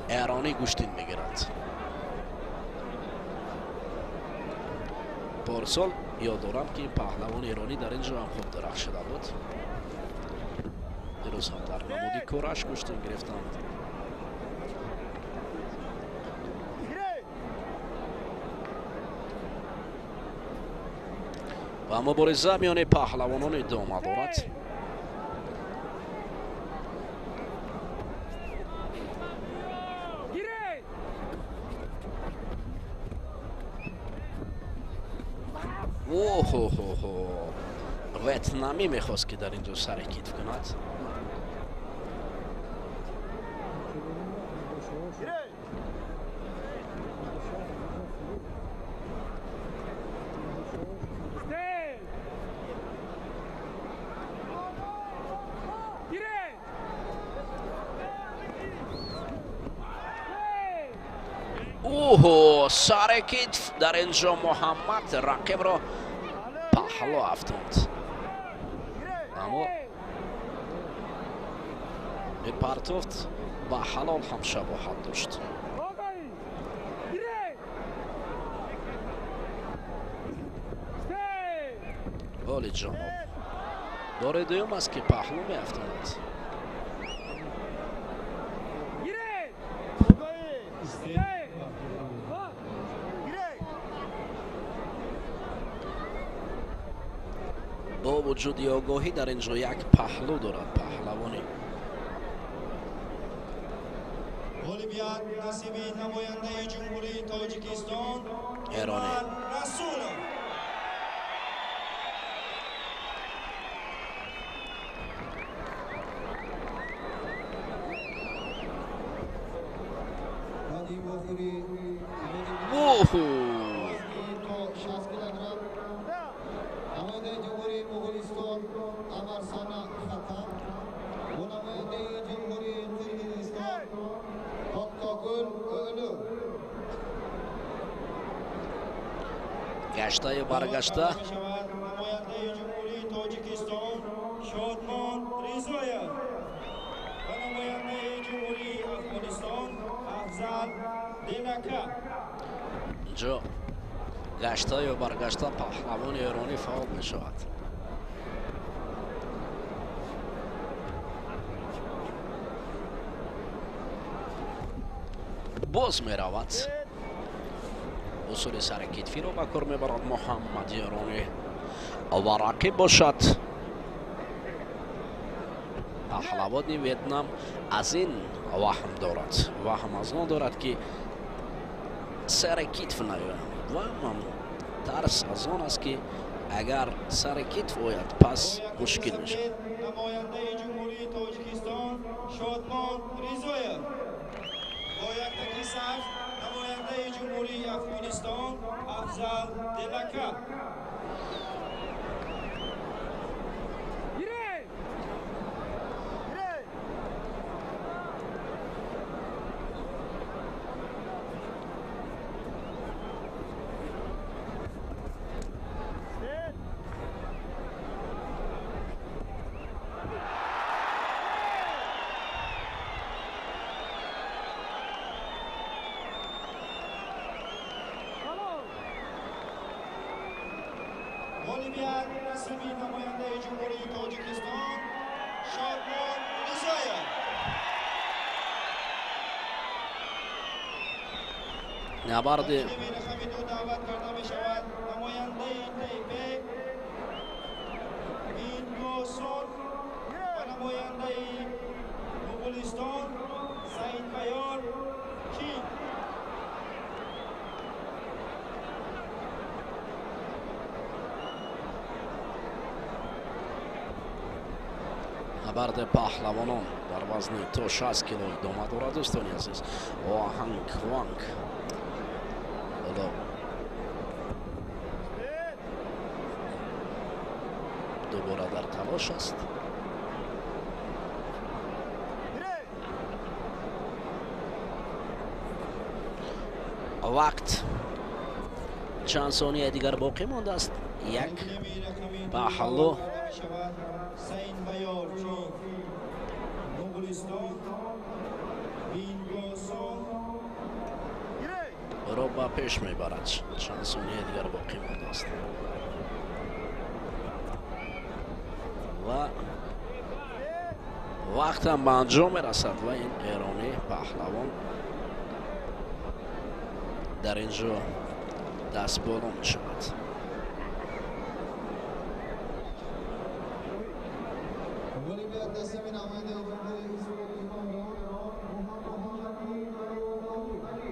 эронӣ гӯштин мегиранд. Порсол ёд дорам, ки паҳлавони эронӣ дар ин ҷо ҳам хуб дарахшида буд. Дирӯз ҳам дар намуди кораш гӯштин гирифтанд. Ва мубориза миёни паҳлавонон идома дорад. Оҳоҳоҳо, ветнамӣ мехост, ки дар ин ҷо сари китф кунад. Оҳо, сари китф дар ин ҷо Муҳаммад рақибро паҳло афтонд, аммо ин партофт ба ҳалол ҳам шабоҳат дошт. Олиҷаноб, бори дуюм аст, ки паҳлӯ меафтонад. Бо вуҷуди огоҳӣ дар ин ҷо як паҳлӯ дорад паҳлавонӣ. Ғолибият насиби намояндаи Ҷумҳурии Тоҷикистон эронӣ. Расулов. Оҳу, намояндаи Ҷумҳурии Моғулистон Амарсана Хатам бо намояндаи Ҷумҳурии Қирғизистон Токтогул Ӯлу. Гаштаю баргашта. Намояндаи Ҷумҳурии Тоҷикистон Шодмон Ризоев ва намояндаи Ҷумҳурии Афғонистон Афзал Делака. Инҷо гаштаю баргашта паҳлавони эронӣ фаъол мешавад. Боз меравад, усули сари китфиро ба кор мебарад Муҳаммади эронӣ ва рақиб бошад паҳлавони Ветнам. Аз ин ваҳм дорад, ваҳм аз он дорад, ки сари китф наёяд, ва тарс аз он аст, ки агар сари китф ояд, пас мушкил мешавад. Намояндаи Ҷумҳурии Тоҷикистон Шодмон Ризоев бо яктаки сабз намояндаи Ҷумҳурии Афғонистон Афзал Делака. Ғолибият насиби намояндаи Ҷумҳурии Тоҷикистон Шодмон Ризоев. Набарди рақами 2 даъват карда мешавад намояндаи Тайпе Бингосон ва намояндаи Муғулистон Саидбаёр Чин. Набарди паҳлавонон дар вазни то 60 кило идома дорад, дӯстони азиз. Оҳанг Ванг ҳоло дубора дар талош аст. Вақт чанд сония дигар боқӣ мондааст. Як паҳлу Саидбаёр Чин, Муғулистон Бингосон ро ба пеш мебарад. Чанд сония дигар боқӣ мондааст ва вақтам ба анҷом мерасад ва ин эронӣ паҳлавон дар ин ҷо дастболо мешавад. Ғолибият насиби намояндаи Ҷумҳурии Исломии Эрон Муҳаммад Алӣ.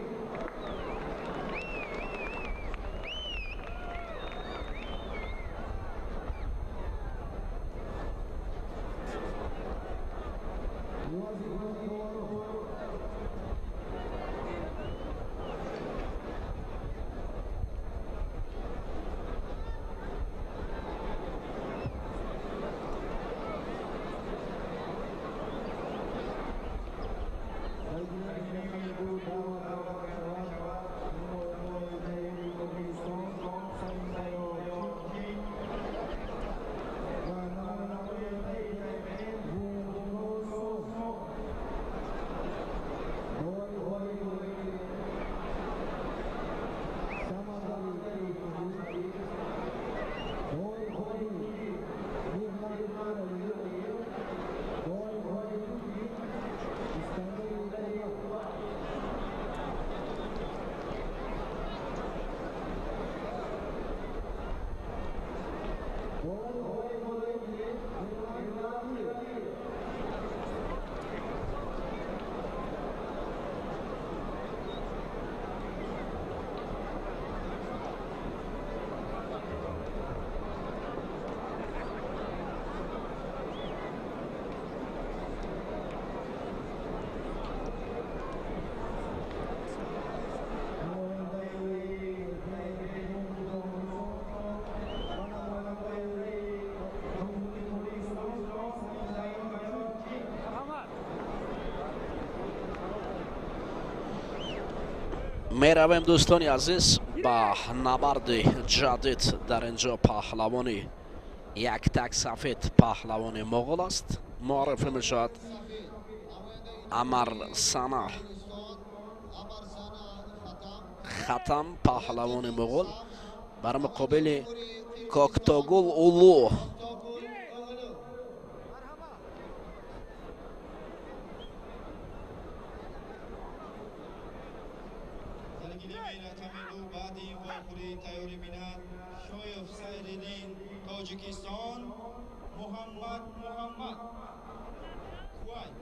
Меравем, дӯстони азиз, ба набарди ҷадид. Дар ин ҷо паҳлавони яктак сафед паҳлавони моғол аст, муаррифӣ мешавад Амарсана Хатам, паҳлавони моғол бар муқобили Коктогул Улу. Рақами 2 баъди ин вохӯрӣ тайёрӣ бинад Шоев Сайриддин, Тоҷикистон, Муҳаммад Муҳаммад, Кувайт.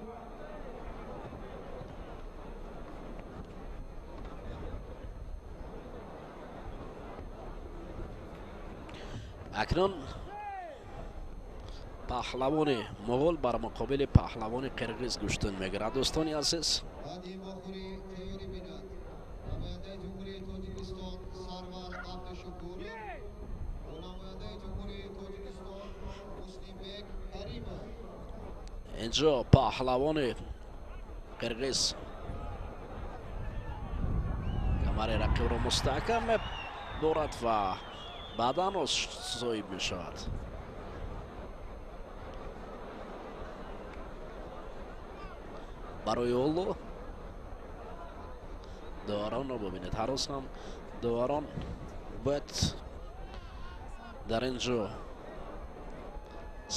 Акнун паҳлавони моғол бар муқобили паҳлавони қирғиз гӯштун мегирад, дӯстони азиз. Баъди ин вохӯрӣ тайёрӣ бинад намояндаи Ҷумҳурии Тоҷикистон Сарвар Абдушукуров ва намояндаи Ҷумҳурии Тоҷикистон Муслимбек Каримов. Инҷо паҳлавони қирғиз камари рақибро мустаҳкам медорад ва баъдан соҳиб мешавад. Барои Олло доваронро бубинед. Ҳар рӯз ҳам доварон бояд Дар ин ҷо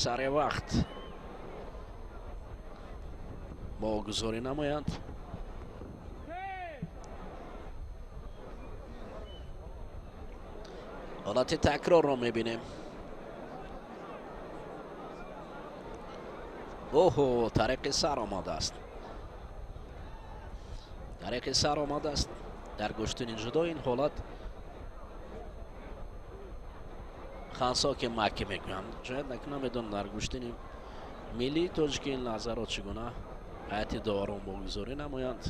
сари вақт богузорӣ намоянд. Ҳолати такрорро мебинем. Оҳо, тариқи сар омадааст. Тариқи сар омадааст. Дар гӯштини ҷудо ин ҳолат хансоки макки мекунанд. Шояд намедонам дар гӯштини миллии тоҷики ин лаҳзаро чӣ гуна ҳайати доварон богузорӣ намоянд.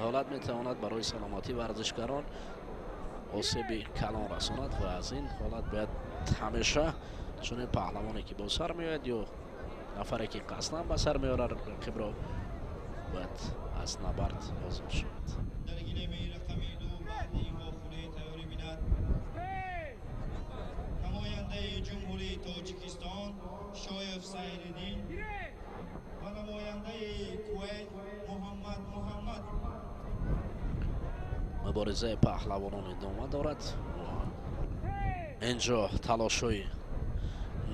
Ҳолат метавонад барои саломатии варзишгарон осеби калон расонад ва аз ин ҳолат бояд ҳамеша чунин паҳлавоне ки бо сар меояд ё нафаре ки қасдан ба сар меорад рақибро бояд аз набард озод шавад. Дар гилеми рақами 2 баъди вохӯрӣ тайёрӣ бинад намояндаи Ҷумҳурии Тоҷикистон Шоев Сайриддин ва намояндаи Кувайт Муҳаммад Муҳаммад. Муборизаи паҳлавонон идома дорад. Инҷо талошҳои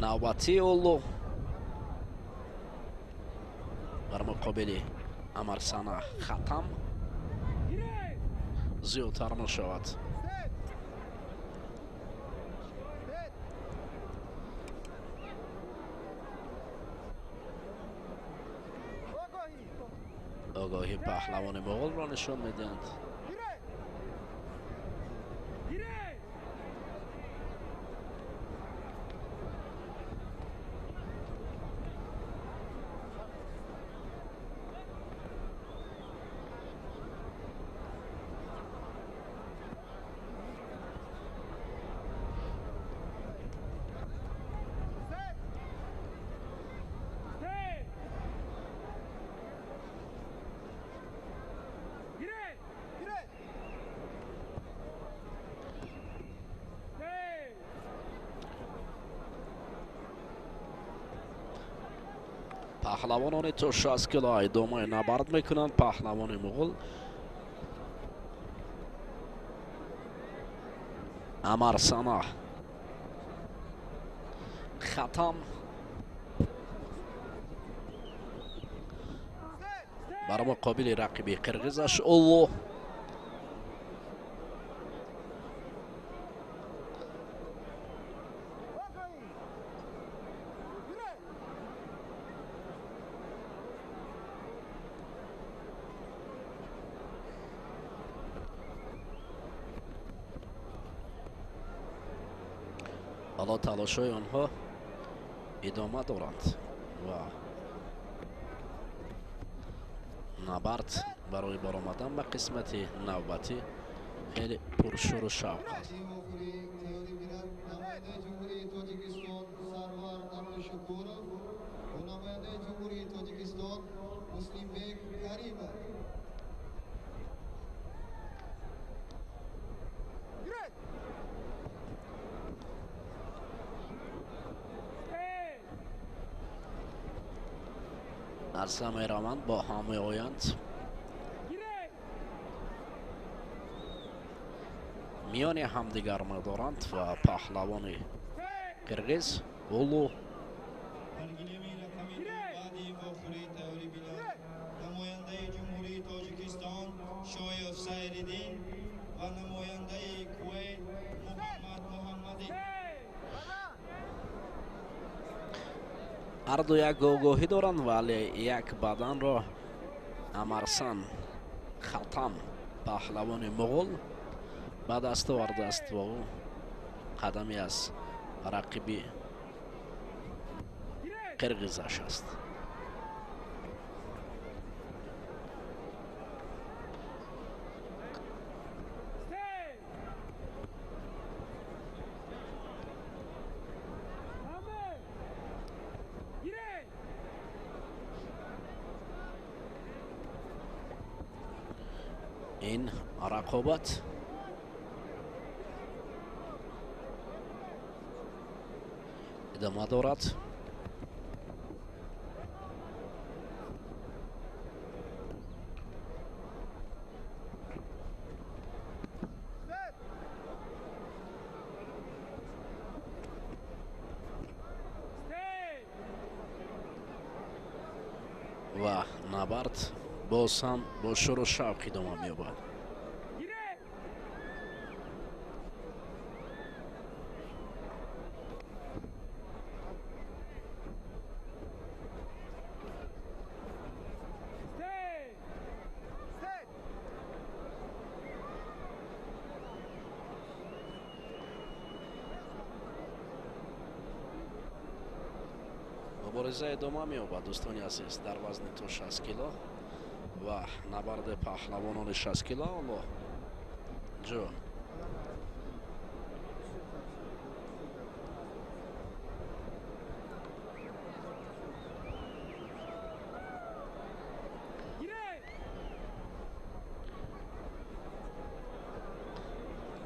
навбатии Уллу бар муқобили Амарсана Хатам зиёдтар мешавад. Огоҳи паҳлавони моғулро нишон медиҳанд. Паҳлавонони то 60 кило идомаи набард мекунанд. Паҳлавони муғул Амарсана Хатам бар муқобили рақиби қирғизаш Уллу. Ҳоло талошҳои онҳо идома доранд ва набард барои баромадан ба қисмати навбатӣ хеле пуршӯру шавқ аст. Аз ҳамаи раванд бо ҳам меоянд. Миёни ҳамдигар медоранд ва паҳлавони қирғиз Уллу Дар гилеми рақами 2 баъди вохӯрӣ тайёрӣ бинад намояндаи Ҷумҳурии Тоҷикистон Шоев Сайриддин ва намояндаи Кувайт Муҳаммад Муҳаммадӣ. Ҳарду як огоҳӣ доранд, вале як баданро Амарсан Хатам паҳлавони муғул ба даст овардааст ва ӯ қадаме аз рақиби қирғизаш аст. Ин рақобат идома дорад. Ва набард боз ҳам бо шуру шавқ идома меёбад. Мубориза идома меёбад, дӯстони азиз, дар вазни то 60 кило ва набарди паҳлавонони 60 кило. Ҳоло ҷо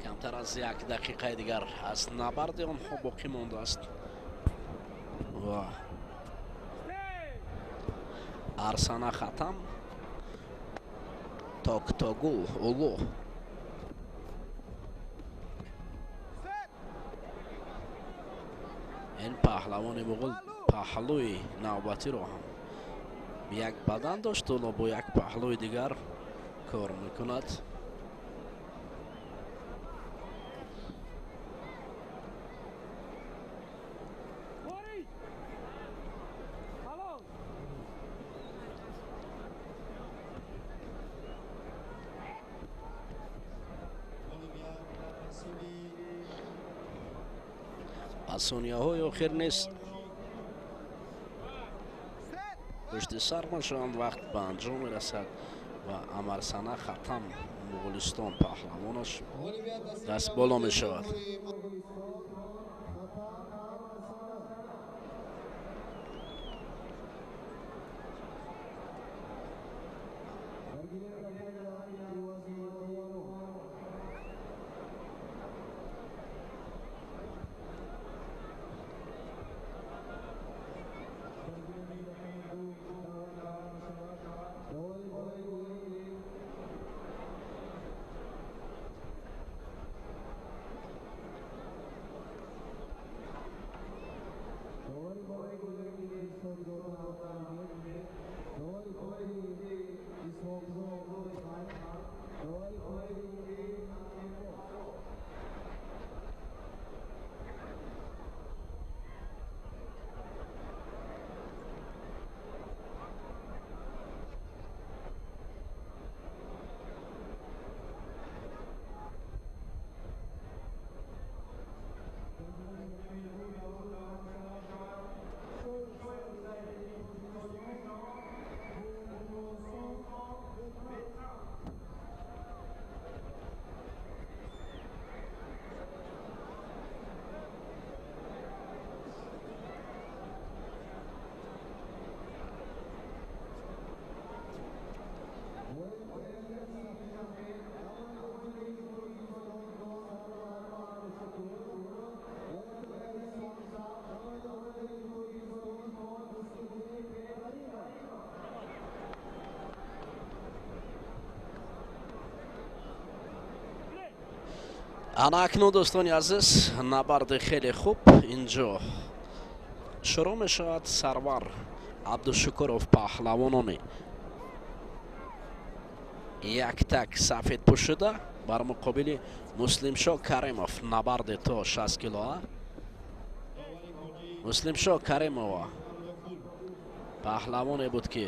камтар аз як дақиқаи дигар аз набарди онҳо боқӣ мондааст ва Арсана Хатам Токтогул Улу ин паҳлавони муғул паҳлӯи навбатиро ҳам як бадан дошт, ҳоло бо як паҳлӯи дигар кор мекунад. Аз сонияҳои охир нест пушти сар мешаванд, вақт ба анҷом мерасад ва Амарсана Хатам Муғулистон паҳлавонаш даст боло мешавад. Ана акнун, дӯстони азиз, набарди хеле хуб инҷо шурӯъ мешавад. Сарвар Абдушукуров паҳлавонони яктак сафед пӯшида бар муқобили Муслимшо Каримов, набарди то 60 килоа. Муслимшо Каримова паҳлавоне буд, ки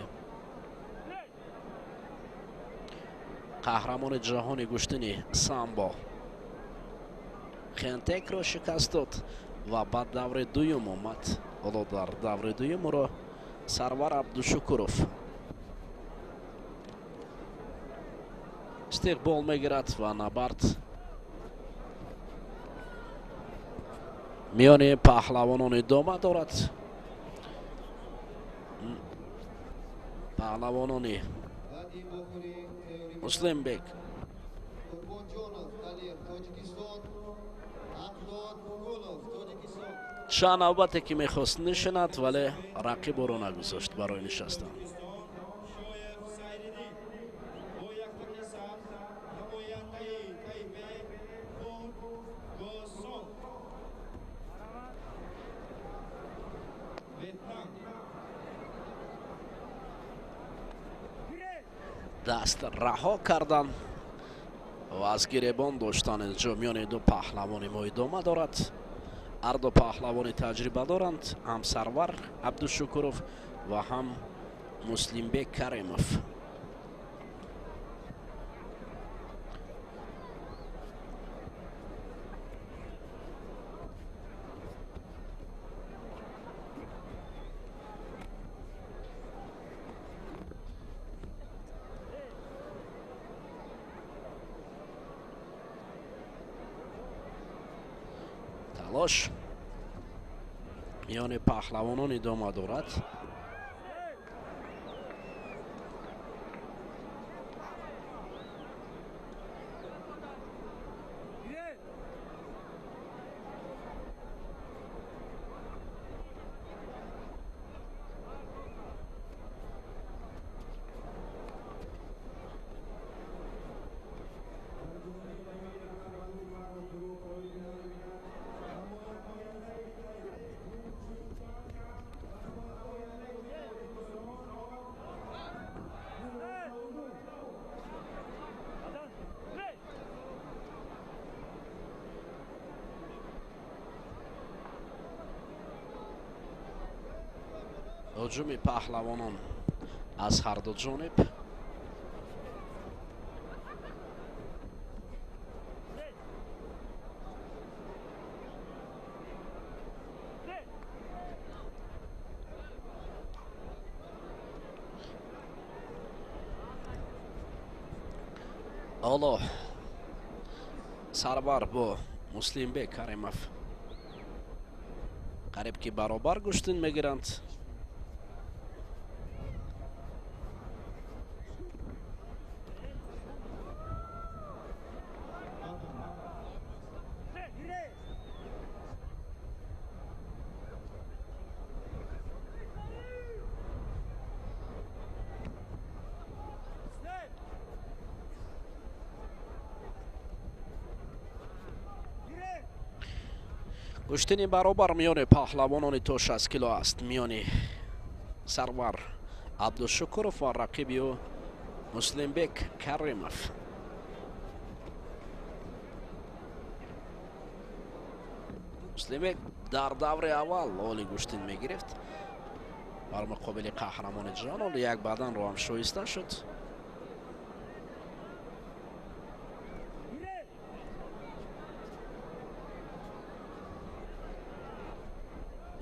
қаҳрамони ҷаҳони гӯштини самбо Хентекро шикаст дод ва ба даври дуюм омад. Ҳоло дар даври дуюм ӯро Сарвар Абдушукуров истиқбол мегирад ва набард миёни паҳлавонон идома дорад. Паҳлавонони Муслимбек чанд навбате ки мехост нишинад, вале рақиб ӯро нагузошт барои нишастан. Даст раҳо кардан ва аз гиребон доштан инҷо миёни ду паҳлавони мо идома дорад. Ҳар ду паҳлавони таҷриба доранд, ҳам Сарвар Абдушукуров ва ҳам Муслимбек Каримов. Талош миёни паҳлавонон идома дорад. Ҳуҷуми паҳлавонон аз ҳар ду ҷониб. Ҳоло Сарвар бо Муслимбек Каримов қариб ки баробар гӯштин мегиранд. Гӯштини баробар миёни паҳлавонони то 60 кило аст, миёни Сарвар Абдушукуров ва рақиби ӯ Муслимбек Каримов. Муслимбек дар даври аввал оли гӯштин мегирифт бар муқобили қаҳрамони ҷаҳон, оли як баданро ҳам шоиста шуд.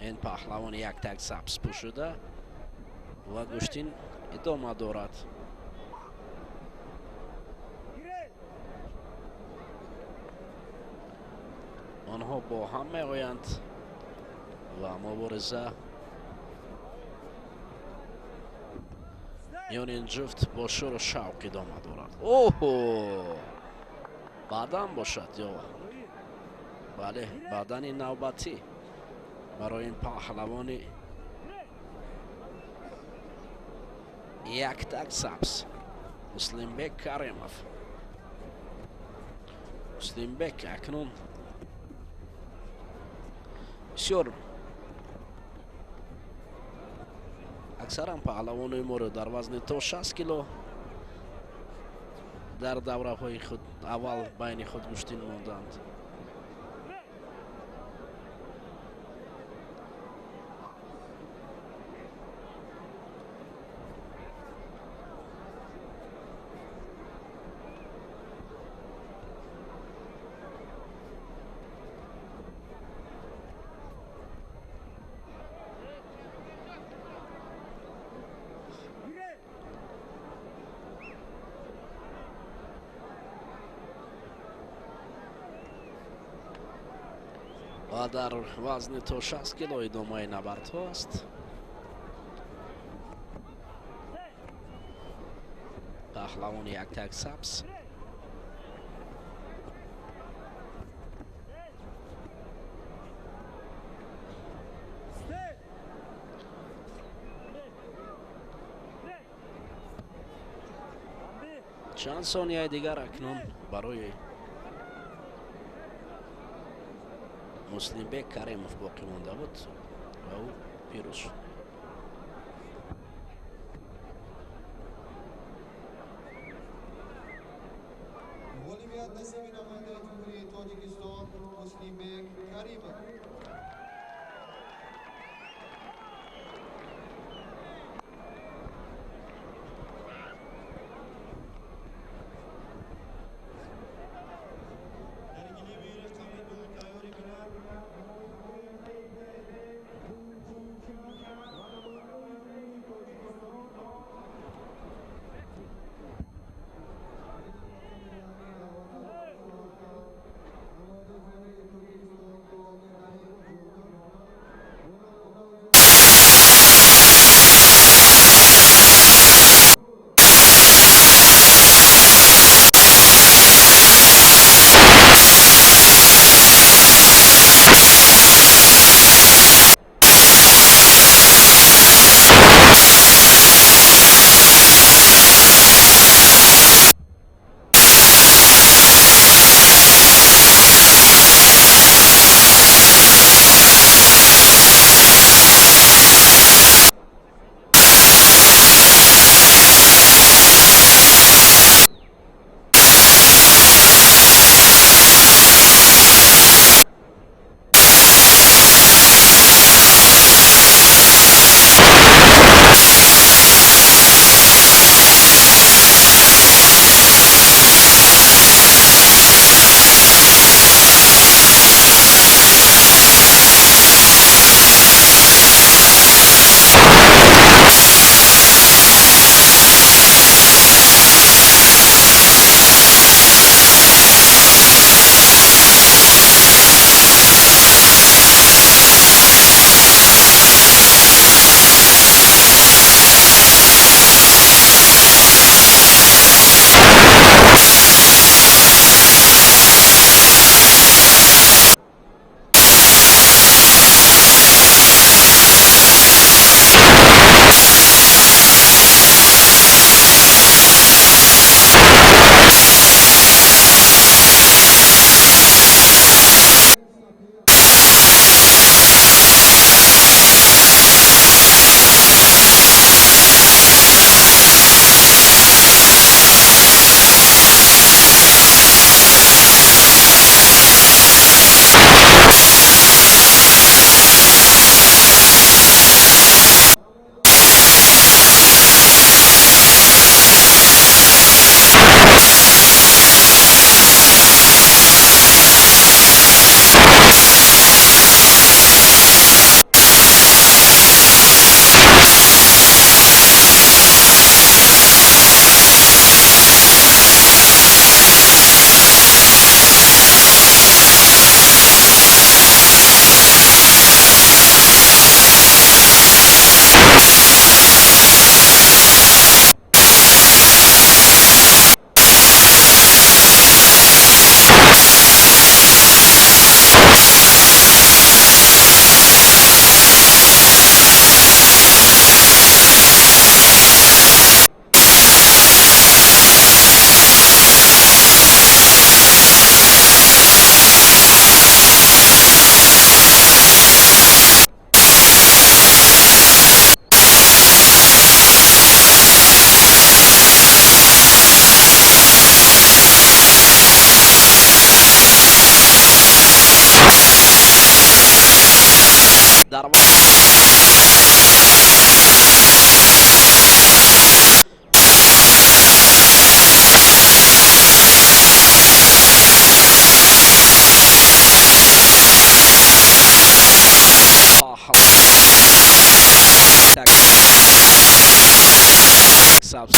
Ин паҳлавон як так сабз пӯшида ва гӯштин идома дорад. Онҳо бо ҳам меоянд ва мубориза миёни ин ҷуфт бо шӯру шавқ идома дорад. Оҳо, баъдан бошад ё бале, баъдани навбатӣ барои ин паҳлавони яктак сабз Муслимбек Каримов. Муслимбек акнун бисёр аксаран паҳлавонои моро дар вазни то 60 кило дар давраҳои худ аввал байни худ гӯштин монданд. Ва дар вазни то 60 кило идомаи набардҳо аст. Паҳлавони яктак сабз чанд сонияи дигар акнун барои Муслимбек Каримов боқӣ монда буд ва ӯ пирӯз шуд. سبز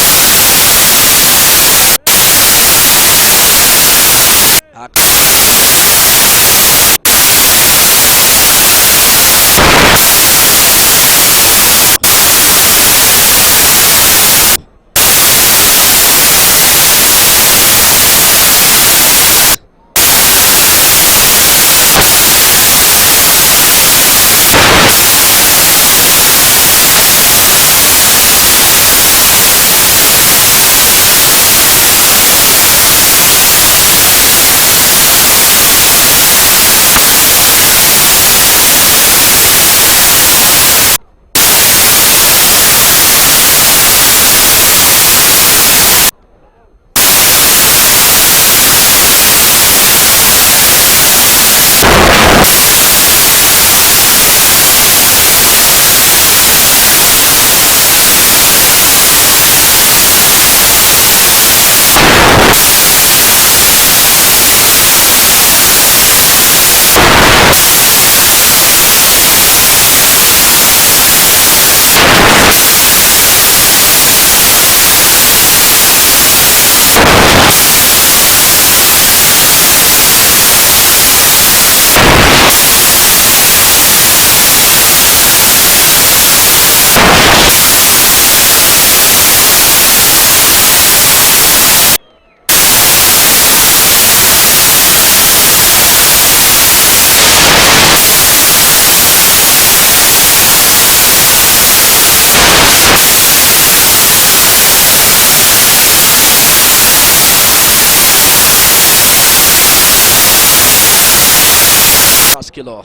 کیلو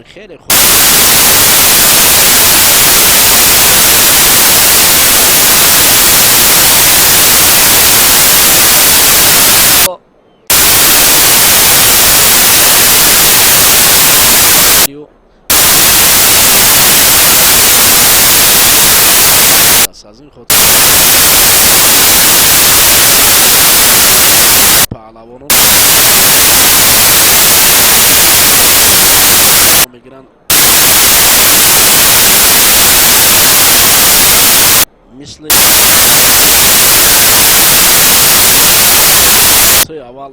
خیلی خوب از این خود پهلوانان میگیرند مثل توی اول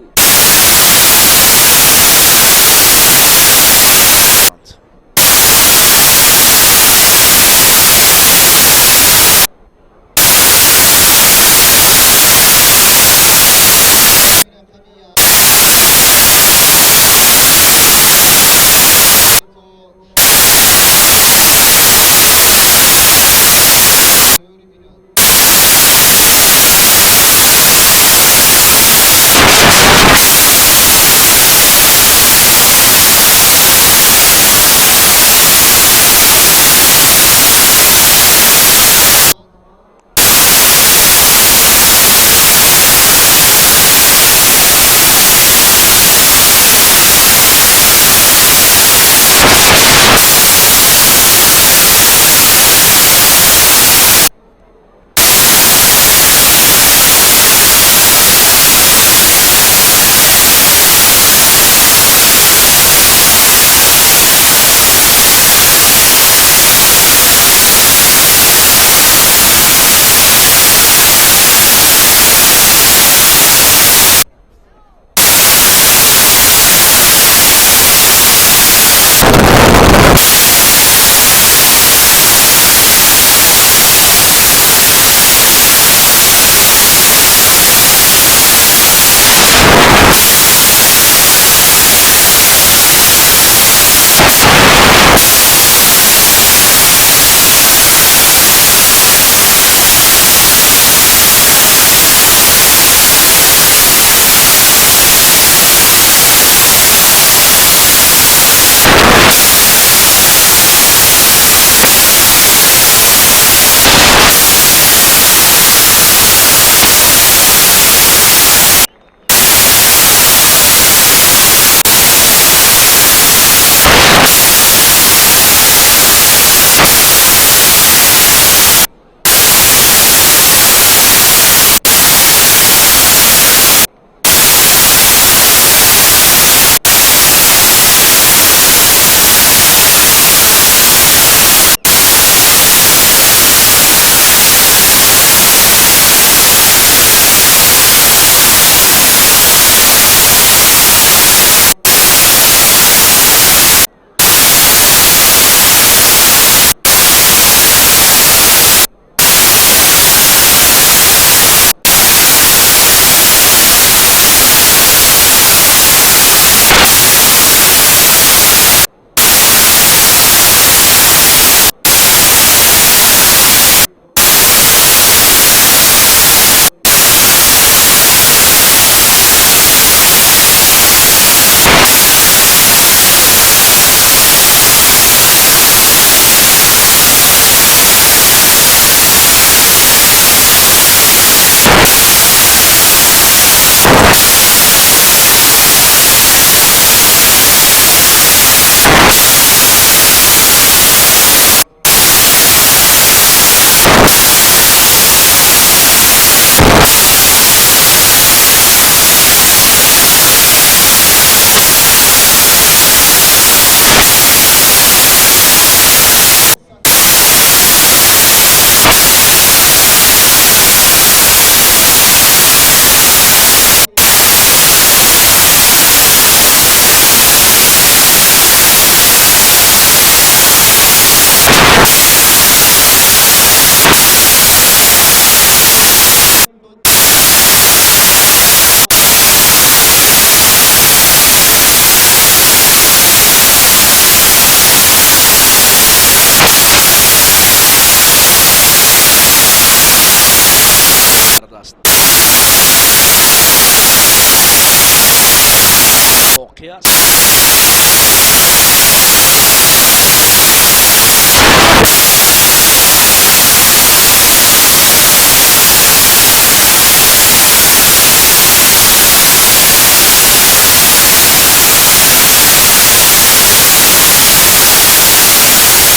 Боқӣ аст.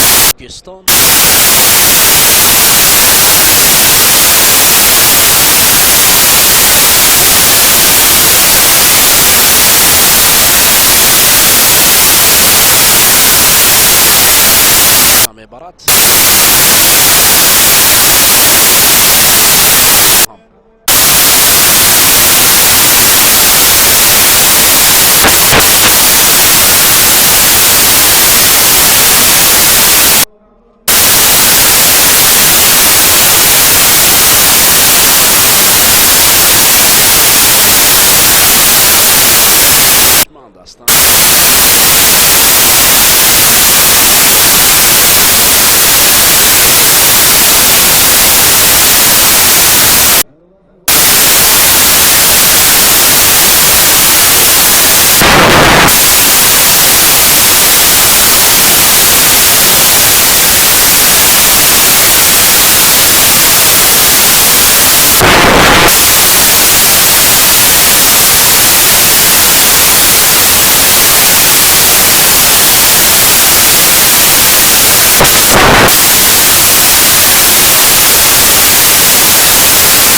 Тоҷикистон мебарад. Ҳастанд.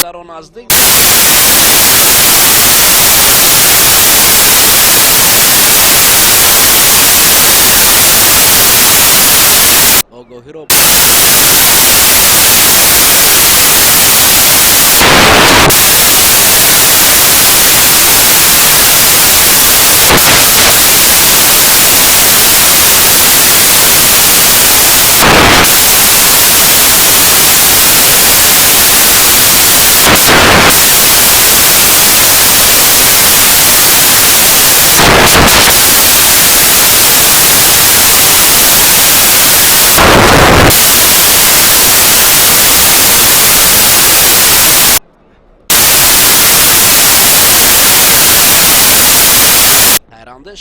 Дар наздик огоҳиро хайрандеш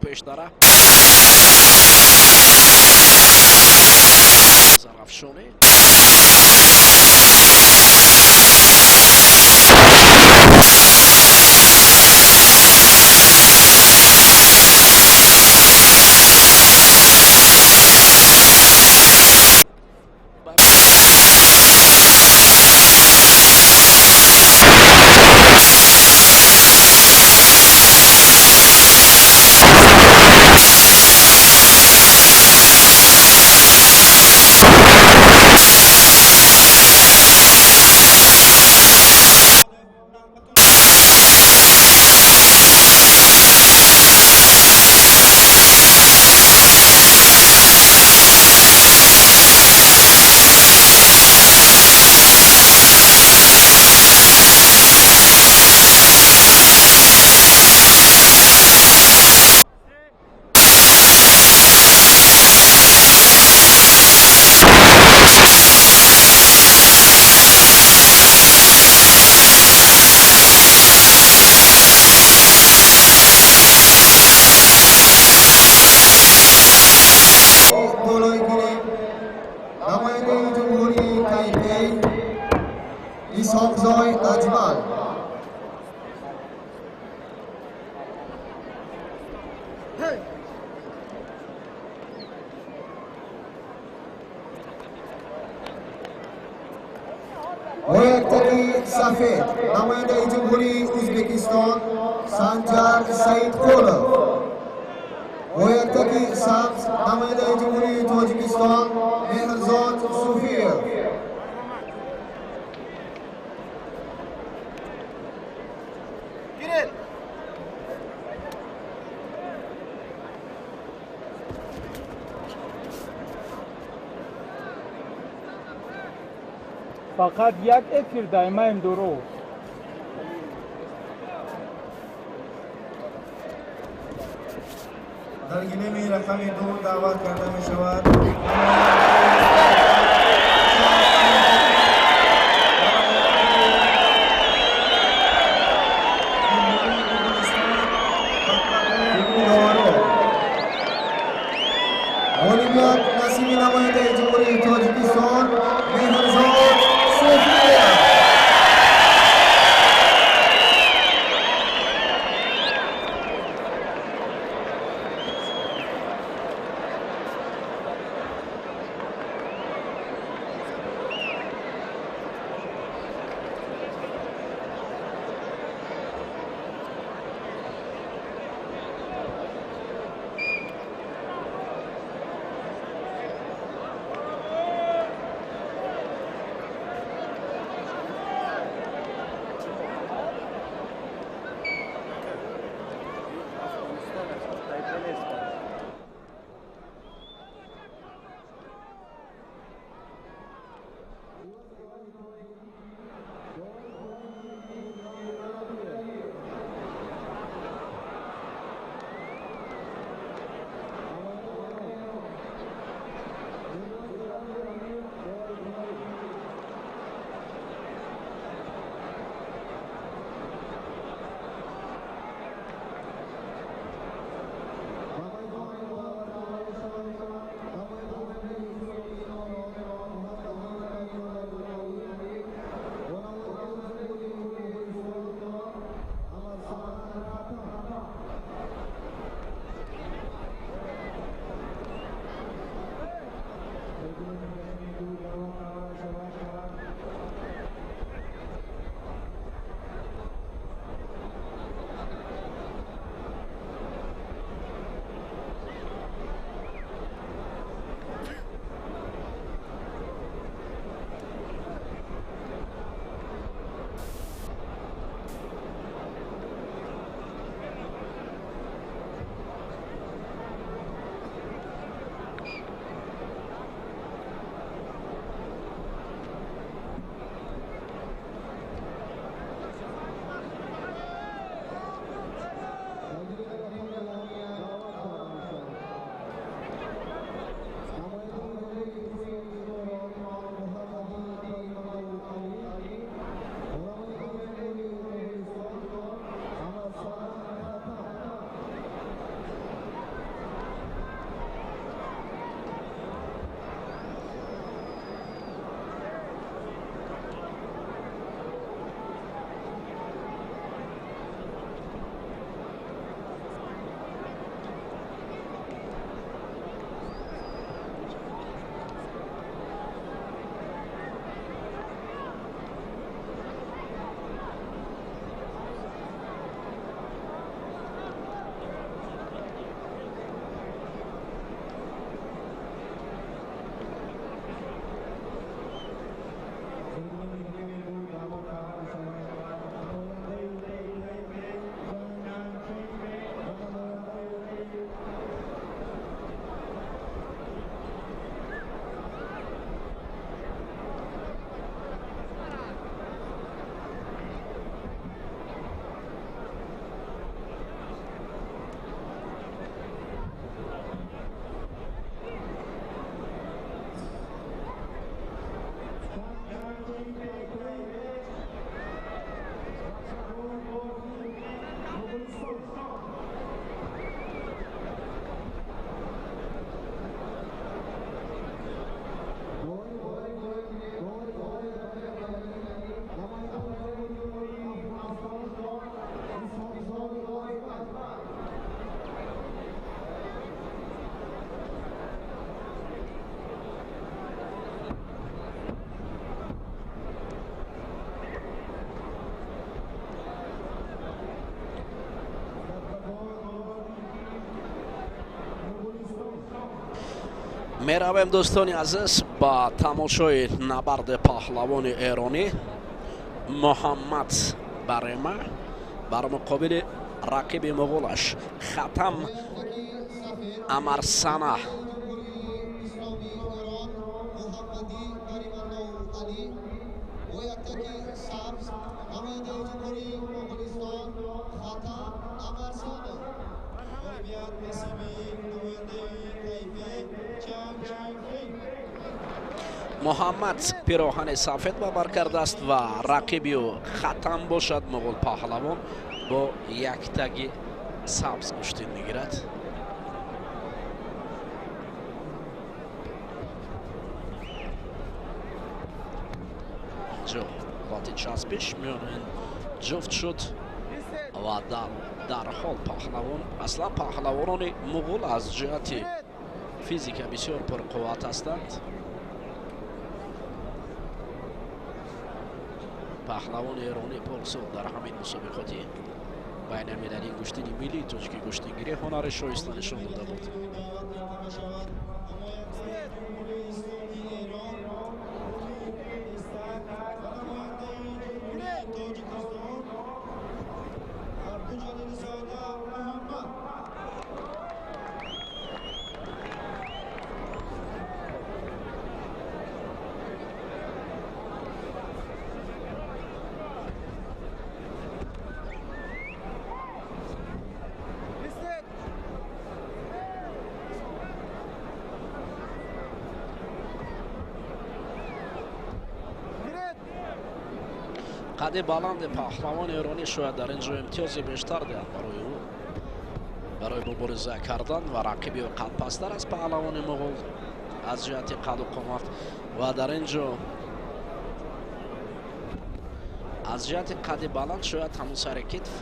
пештара Зарафшонӣ Исҳоқзой Аҷмал. Бо яктаки сафед намояндаи Ҷумҳурии Ӯзбекистон Санҷар Саидқулов. Бо яктаки сабз намояндаи Ҷумҳурии Тоҷикистон Меҳрзод Суфиев. Фақат як эфир даймаем дурӯғ. Дар гилеми рақами 2 даъват карда мешавад Ғолибият насиби намояндаи Ҷумҳурии Тоҷикистон Меҳрзод Суфиев. Меравем, дӯстони азиз, ба тамошои набарди паҳлавони эронӣ Муҳаммад Барема бар муқобили рақиби муғулаш Хатам Амарсана. Муҳаммад пироҳани сафед ба бар кардааст ва рақиби ӯ Хатам бошад, муғул паҳлавон бо яктаги сабз гӯштин мегирад. Инҷо ҳолати часпиш миёни ин ҷуфт шуд ва дарҳол паҳлавон, аслан паҳлавонони муғул аз ҷиҳати физика бисёр пурқувват ҳастанд. Паҳлавони эронӣ порсол дар ҳамин мусобиқоти байналмилалии гӯштини миллии тоҷики гӯштингирӣ ҳунари шоиста нишон дода буд. Қади баланди паҳлавони эронӣ шояд дар ин ҷо имтиёзи бештар диҳад барои ӯ, барои мубориза кардан, ва рақиби ӯ қадпасттар аз паҳлавони муғул аз ҷиҳати қаду қомат ва дар ин ҷо аз ҷиҳати қади баланд шояд ҳамун сари китф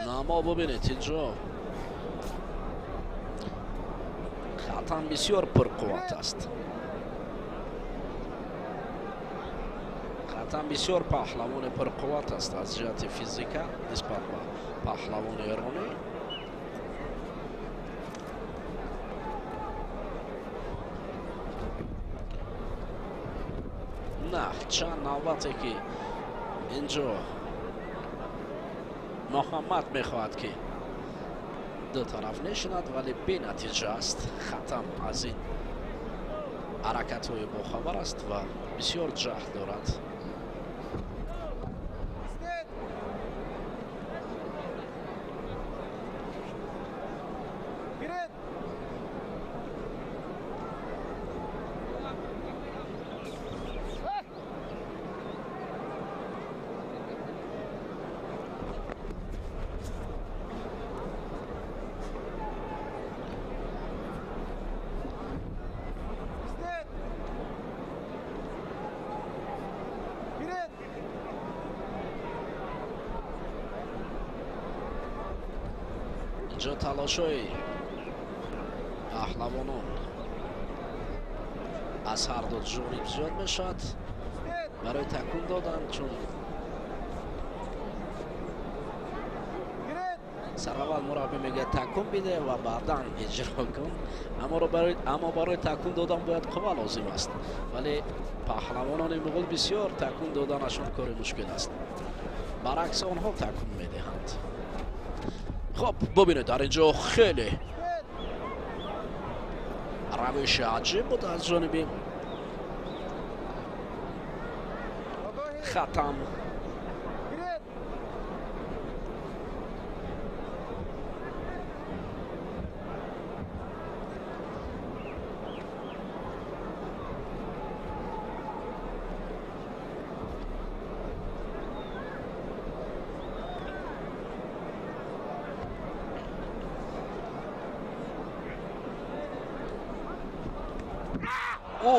намо. Бубинед, инҷо Хатам бисёр пурқувват аст. Хатам бисёр паҳлавони пурқувват аст аз ҷиҳати физика нисбат ба паҳлавони эронӣ. На чанд навбате ки инҷо Муҳаммад мехоҳад ки ду тараф нешинад, вале бенатиҷа аст. Хатам аз ин ҳаракатҳои бохабар аст ва бисёр ҷаҳд дорад. Инҷо талошҳои паҳлавонон аз ҳар ду ҷониб зиёд мешавад барои такун додан, чун сараввал мураббӣ мегӯяд такун биде ва баъдан иҷро кун, аммо барои такун додан бояд қувва лозим аст, вале паҳлавонони муғул бисёр такун доданашон кори мушкил аст, баръакс онҳо такун медиҳанд. Хоб, бубинед, дар инҷо хеле равиши аҷиб буд аз ҷониби Хатам.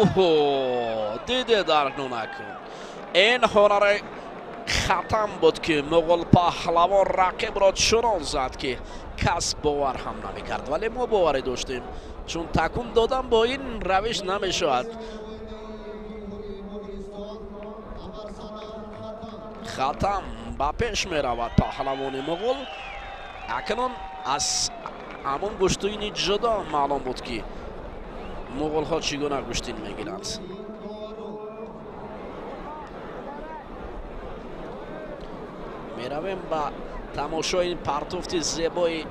Оҳо, диде даркну накун. Ин ҳунари Хатам буд ки муғул паҳлавон рақибро чунон зад ки кас бовар ҳам намекард, вале мо боварӣ доштем, чун такун додан бо ин равиш намешавад. Хатам ба пеш меравад паҳлавони муғул. Акнун аз ҳамон гӯштини ҷудо маълум буд, ки муғулҳо чӣ гуна гӯштин мегиранд. Меравем ба тамошои партуфти зебои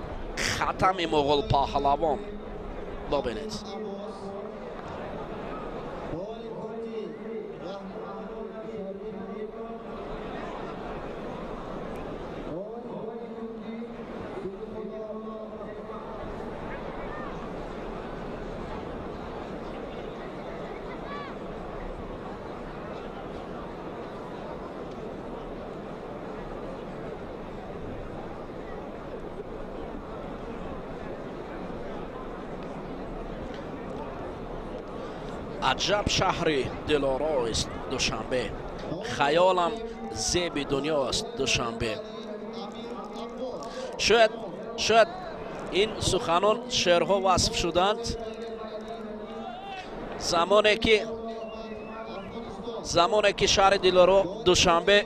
хатами муғул паҳлавон. Бибинед. Аҷаб шаҳри дилороист Душанбе, хаёлам зеби дунёст Душанбе. Шояд ин суханон шеърҳо васф шуданд замоне ки шаҳри дилоро Душанбе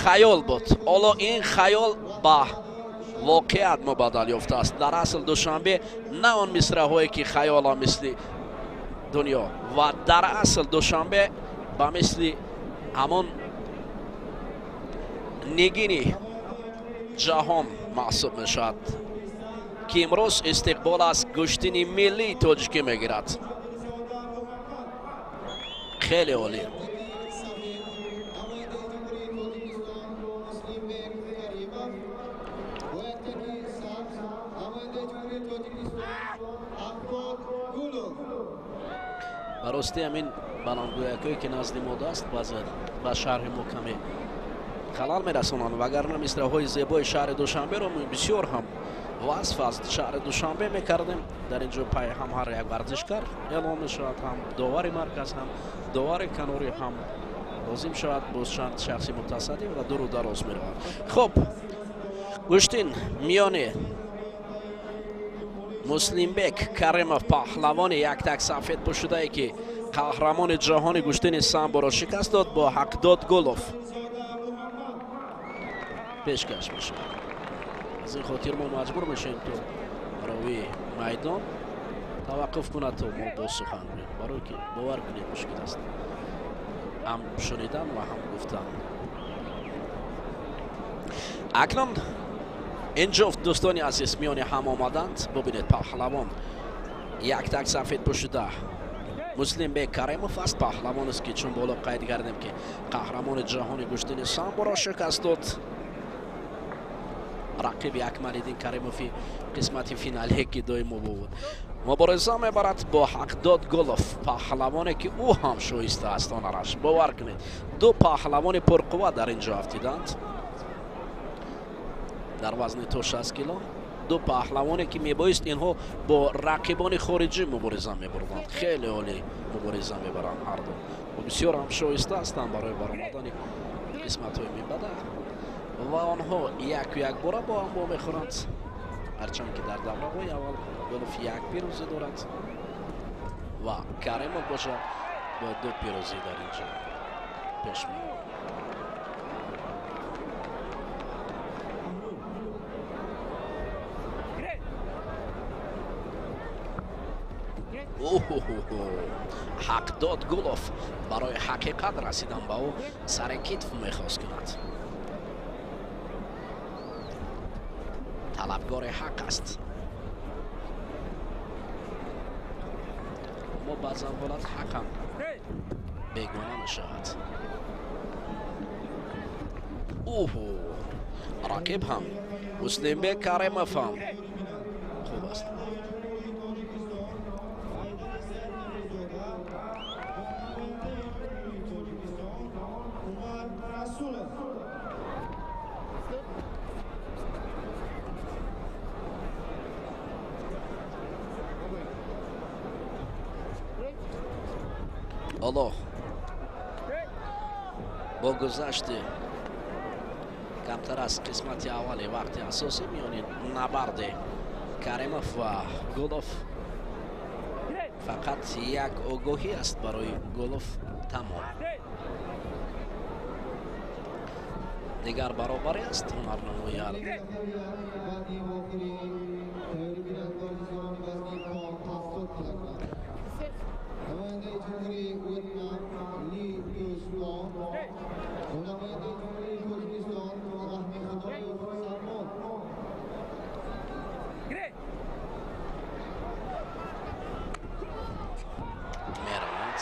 хаёл буд. Ҳоло ин хаёл ба воқеат мубаддал ёфтааст. Дар асл Душанбе на он мисраҳое ки хаёлам мисли дунё, ва дар асл Душанбе ба мисли ҳамон нигини ҷаҳон маҳсуб мешавад, ки имрӯз истиқбол аз гӯштини миллии тоҷикӣ мегирад. Хеле олӣ. Ба рости ҳамин баландгӯякҳое ки назди мо аст, баъзе ба шарҳи мо каме халал мерасонанд, вагарна мисраҳои зебои шаҳри Душанберо бисёр ҳам васф аз шаҳри Душанбе мекардем. Дар ин ҷо пай ҳам ҳар як варзишкар эълон мешавад, ҳам довари марказ, ҳам довари канорӣ, ҳам лозим шавад боз чанд шахси мутасаддӣ ва дуру дароз меравад. Хуб, гӯштин миёни Муслимбек Каримов, паҳлавони яктак сафед пӯшидае, ки қаҳрамони ҷаҳони гӯштини самборо шикаст дод, бо Ҳақдод Гулов пешкаш мешавад. Аз ин хотир мо маҷбур мешавем, то ровии майдон таваққуф кунад, то мо боз сухан гӯем, барое ки бовар кунед мушкил аст ҳам шунидан ва ҳам гуфтан. Акнун ин ҷуфт дӯстони азиз миёни ҳам омаданд. Бубинед, паҳлавон яктак сафед пӯшида Муслимбек Каримов аст. Паҳлавонест, ки чун боло қайд кардем, ки қаҳрамони ҷаҳони гӯштини самборо шикаст дод. Рақиби Акмалиддин Каримови қисмати финалие ки доимо буд мубориза мебарад бо Ҳақдод Гулов, паҳлавоне ки ӯ ҳам шоиста аст ҳунараш. Бовар кунед, ду паҳлавони пурқувват дар ин ҷо афтиданд дар вазни то 60 кило. Ду паҳлавоне ки мебоист инҳо бо рақибони хориҷӣ мубориза мебурданд. Хеле олӣ мубориза мебаранд ҳарду, бисёр ҳам шоиста ҳастанд барои баромадани қисматҳои мебада ва онҳо яку якбора бо ҳам вомехӯранд. Ҳарчанд ки дар давраҳои аввал Гулов як пирӯзӣ дорад ва Каримов бошад бо ду пирӯзӣ дар ин ҷо пеш меравад. Ҳақдод Гулов барои ҳақиқат расидан ба ӯ сари китф мехост кунад. Талабгори ҳақ аст. Аммо баъзан ҳолат ҳақам бегона мешавад. Оҳо, рақиб ҳам Муслимбек Каримов ҳам хуб аст. Аллоҳ бо гузашти камтар аз қисмати аввали вақти асосӣ миёни набарди Каримов ва Гулов фақат як огоҳӣ аст барои Гулов, тамом. Дигар баробарӣ аст ҳунарнамои ҳар Вазни охири тайёрӣ бинанд варзишгарони вазни то 70 килограмм. Намояндаи Ҷумҳурии Вьетнам Ли Дӯстон ва намояндаи Ҷумҳурии Тоҷикистон Раҳми Худоев Салмон. Мераванд.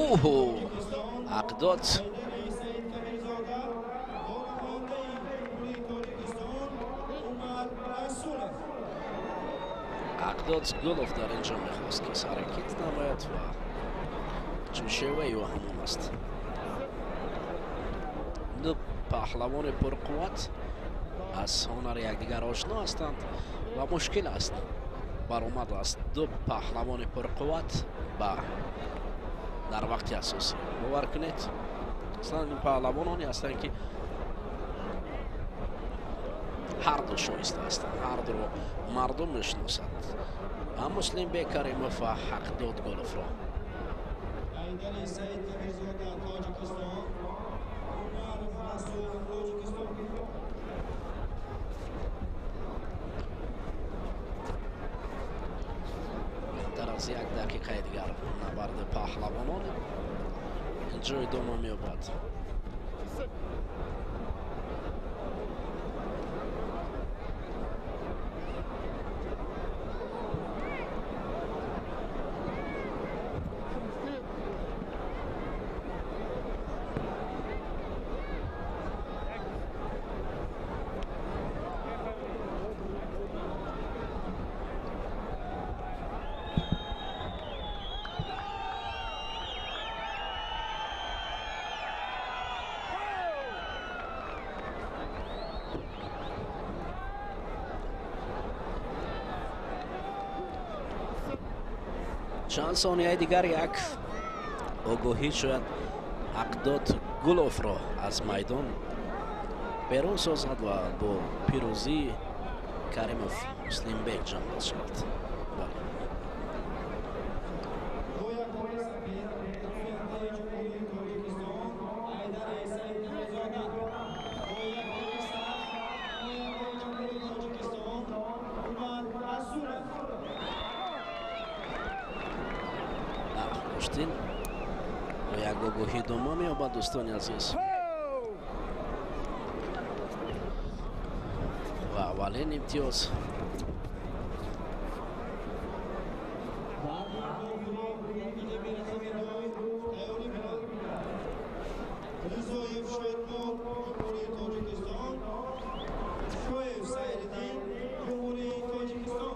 Оҳо, Ҳақдод Ҳақдод Гулов дар ин ҷо мехост, ки ҳаракат намояд ва чун шеваи ӯ ҳамон аст. Ду паҳлавони пурқувват аз ҳунари якдигар ошно ҳастанд ва мушкил аст баромад аст ду паҳлавони пурқувват ба дар вақти асосӣ. Бовар кунед, аслан ин паҳлавононе ҳастанд, ки ҳарду шоиста ҳастанд, ҳардуро мардум мешиносад, ҳам Муслимбек Каримов ва Ҳақдод Гуловро. Ҳайдари Саид Кабирзода, Тоҷикистон, Умаров Расулов, Тоҷикистон. Беҳтар аз як дақиқаи дигар набарди паҳлавонон инҷо идома меёбад. Чанд сонияи дигар як огоҳӣ шояд Ҳақдод Гуловро аз майдон берун созад ва бо пирӯзии Каримов Муслимбек ҷанбаз шавад. Бале. Бо яккори сафед намояндаи Ҷумҳурии Тоҷикистон Ҳайдари Саид Кабирзода, бо яккори сабз намояндаи Ҷумҳурии Тоҷикистон Умар Расулов. Гӯштин бо як огоҳӣ идома меёбад, дӯстони азиз, ва аввалин имтиёз Вазни охири гилеми рақами ду тайёрӣ бинанд Ризоев Шоидмур, Ҷумҳурии Тоҷикистон, Шоев Сайриддин, Ҷумҳурии Тоҷикистон.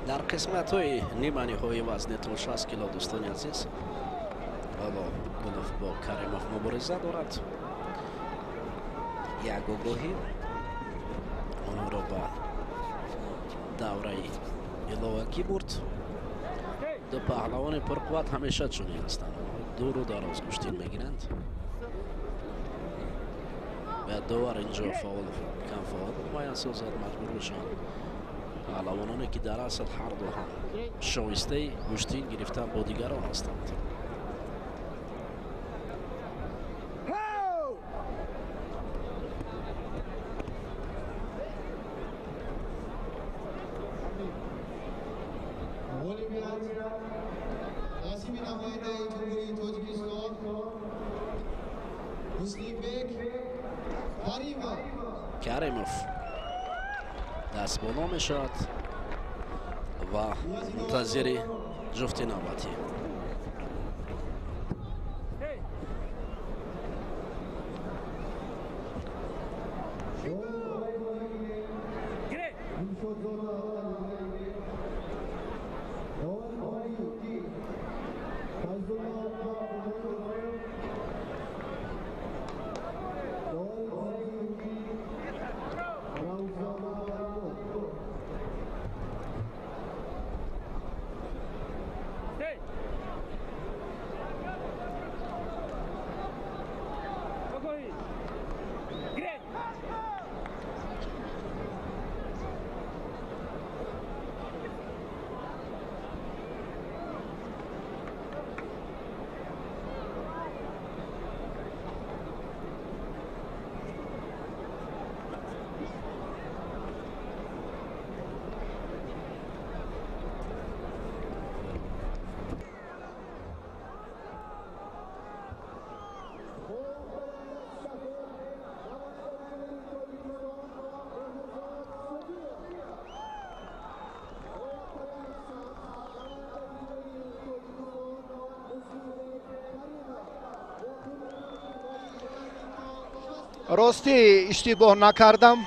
Дар қисматҳои ниманиҳои вазни то 60 кило, дӯстони азиз, ҳоло Гулов бо Каримов мубориза дорад. Як огоҳӣ онҳоро ба давраи иловагӣ бурд. Ду паҳлавони пурқувват ҳамеша чунин ҳастанд, дуру дароз гӯштин мегиранд. Бояд довар инҷо фаол кам фаол муайян созад, маҷбур бошанд паҳлавононе, ки дар асл ҳарду ҳам шоистаи гӯштин гирифтан бо дигарон ҳастанд. Ғолибият насиби намояндаи Ҷумҳурии Тоҷикистон Каримов даст боло мешавад ва мунтазири ҷуфти навбатӣ. Ростӣ иштибоҳ накардам.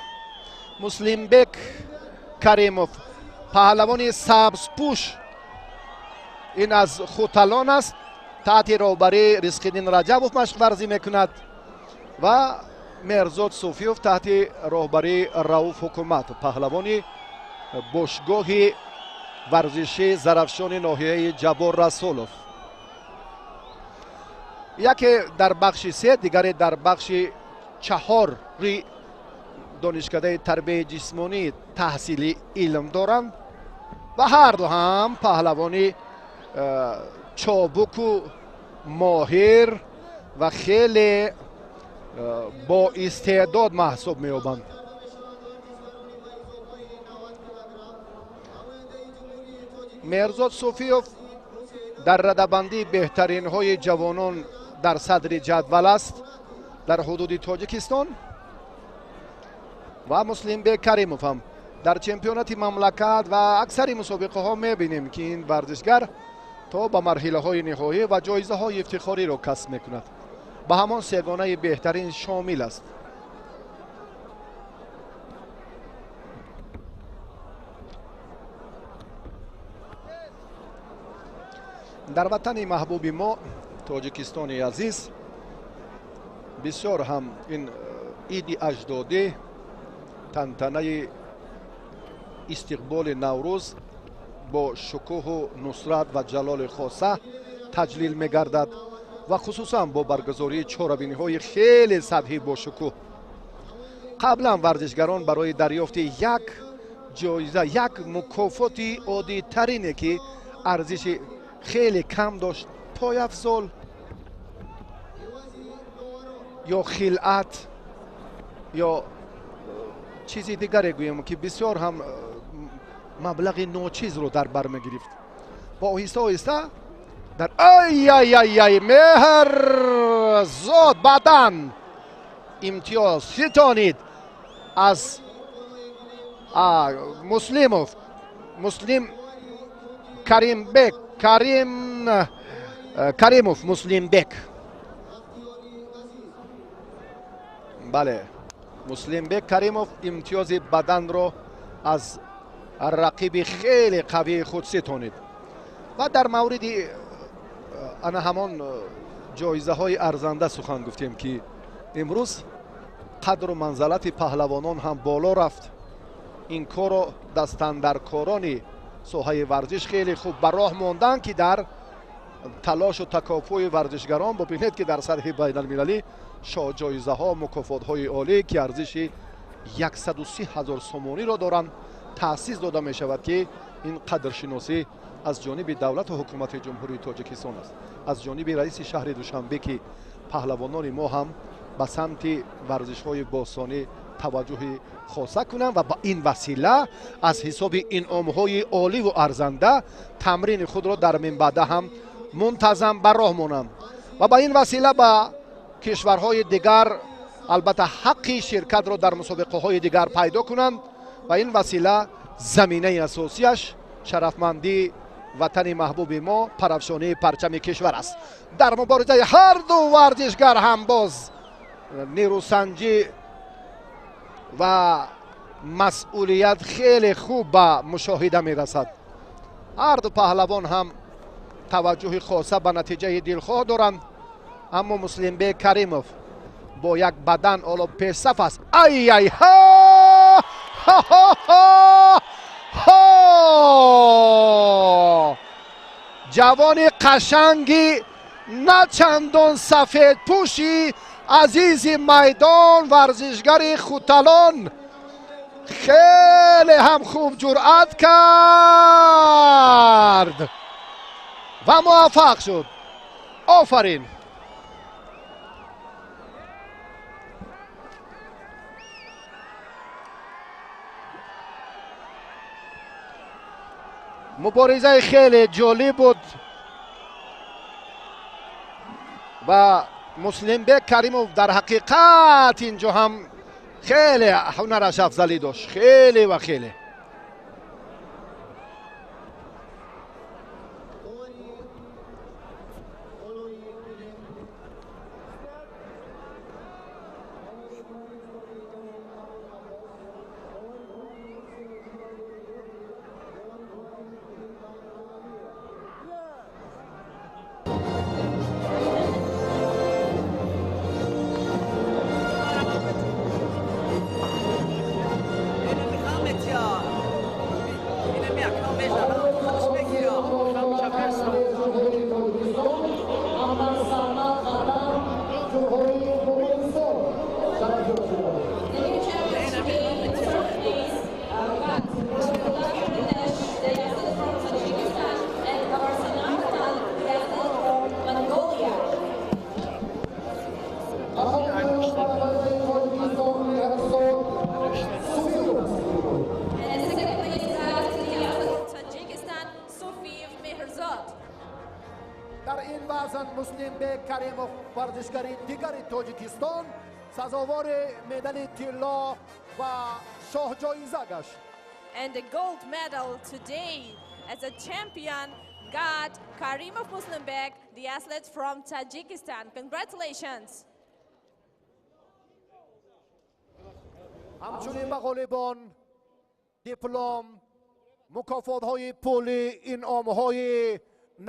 Муслимбек Каримов, паҳлавони сабзпӯш, ин аз Хуталон аст, таҳти роҳбарии Ризқиддин Раҷабов машқварзӣ мекунад ва Меҳрзод Суфиёв таҳти роҳбарии Рауф Ҳукумат, паҳлавони бошгоҳи варзишии Зарафшони ноҳияи Ҷаббор Расулов. Яке дар бахши се, дигаре дар бахши чаҳори донишкадаи тарбияи ҷисмонӣ таҳсили илм доранд ва ҳарду ҳам паҳлавони чобуку моҳир ва хеле боистеъдод маҳсуб меёбанд. Меҳрзод Суфиёв дар радабандии беҳтаринҳои ҷавонон дар садри ҷадвал аст дар ҳудуди Тоҷикистон ва Муслимбек Каримов ҳам дар чемпионати мамлакат ва аксари мусобиқаҳо мебинем, ки ин варзишгар то ба марҳилаҳои ниҳоӣ ва ҷоизаҳои ифтихориро касб мекунад. Ба ҳамон сегонаи беҳтарин шомил аст. Дар ватани маҳбуби мо Тоҷикистони азиз бисёр ҳам ин иди аҷдодӣ, тантанаи истиқболи Наврӯз бо шукӯҳу нусрат ва ҷалоли хоса таҷлил мегардад ва хусусан бо баргузории чорабиниҳои хеле сатҳӣ бошукӯҳ. Қаблан варзишгарон барои дарёфти як ҷоиза, як мукофоти оддитарине, ки арзиши хеле кам дошт, пойафзол ё хилъат ё чизи дигаре гӯем, ки бисёр ҳам маблағи ночизро дар бар мегирифт. Ва оҳиста оҳиста дар ай-ай-ай-ай Меҳрзод баъдан имтиёз ситонид аз Муслимов, Муслим Каримбек, Каримов Муслимбек. Бале, Муслимбек Каримов имтиёзи баданро аз рақиби хеле қавии худ ситонид ва дар мавриди ана ҳамон ҷоизаҳои арзанда сухан гуфтем, ки имрӯз қадру манзалати паҳлавонон ҳам боло рафт. Ин корро дастандаркорони соҳаи варзиш хеле хуб ба роҳ монданд, ки дар талошу такофӯи варзишгарон бубинед, ки дар сатҳи байналмилалӣ шоҳҷоизаҳо, мукофотҳои олӣ, ки арзиши 130 ҳазор сомониро доранд, таъсис дода мешавад, ки ин қадршиносӣ аз ҷониби давлату ҳукумати Ҷумҳурии Тоҷикистон аст, аз ҷониби раиси шаҳри Душанбе, ки паҳлавонони мо ҳам ба самти варзишҳои бостонӣ таваҷҷӯҳи хоса кунанд ва ба ин васила аз ҳисоби инъомҳои оливу арзанда тамрини худро дар минбаъда ҳам мунтазам ба роҳ монанд ва ба ин васила ба кишварҳои дигар албатта ҳаққи ширкатро дар мусобиқаҳои дигар пайдо кунанд ва ин васила заминаи асосияш шарафмандии ватани маҳбуби мо, парафшонии парчами кишвар аст. Дар муборизаи ҳар ду варзишгар ҳам боз нерӯсанҷӣ ва масъулият хеле хуб ба мушоҳида мерасад. Ҳар ду паҳлавон ҳам таваҷҷӯҳи хоса ба натиҷаи дилхоҳ доранд, аммо Муслимбек Каримов бо як бадан ҳоло пешсаф аст. Ай ай ҳа ҳа ҳа, ҷавони қашанги на чандон сафедпӯши азизи майдон, варзишгари Хуталон хеле ҳам хуб ҷуръат кард ва муваффақ шуд. Офарин! Муборизаи хеле ҷолиб буд ва Муслимбек Каримов дар ҳақиқат инҷо ҳам хеле ҳунараш афзалӣ дошт, хеле ва хеле. Дар ин вазн Муслимбек Каримов, варзишгари дигари Тоҷикистон, сазовори медали тилло ва шоҳҷоиза гашт. And the gold medal today as a champion got Karimov Muslimbek, the athlete from Tajikistan. Congratulations! Ҳамчунин ба ғолибон диплом, мукофотҳои пулӣ, инъомҳои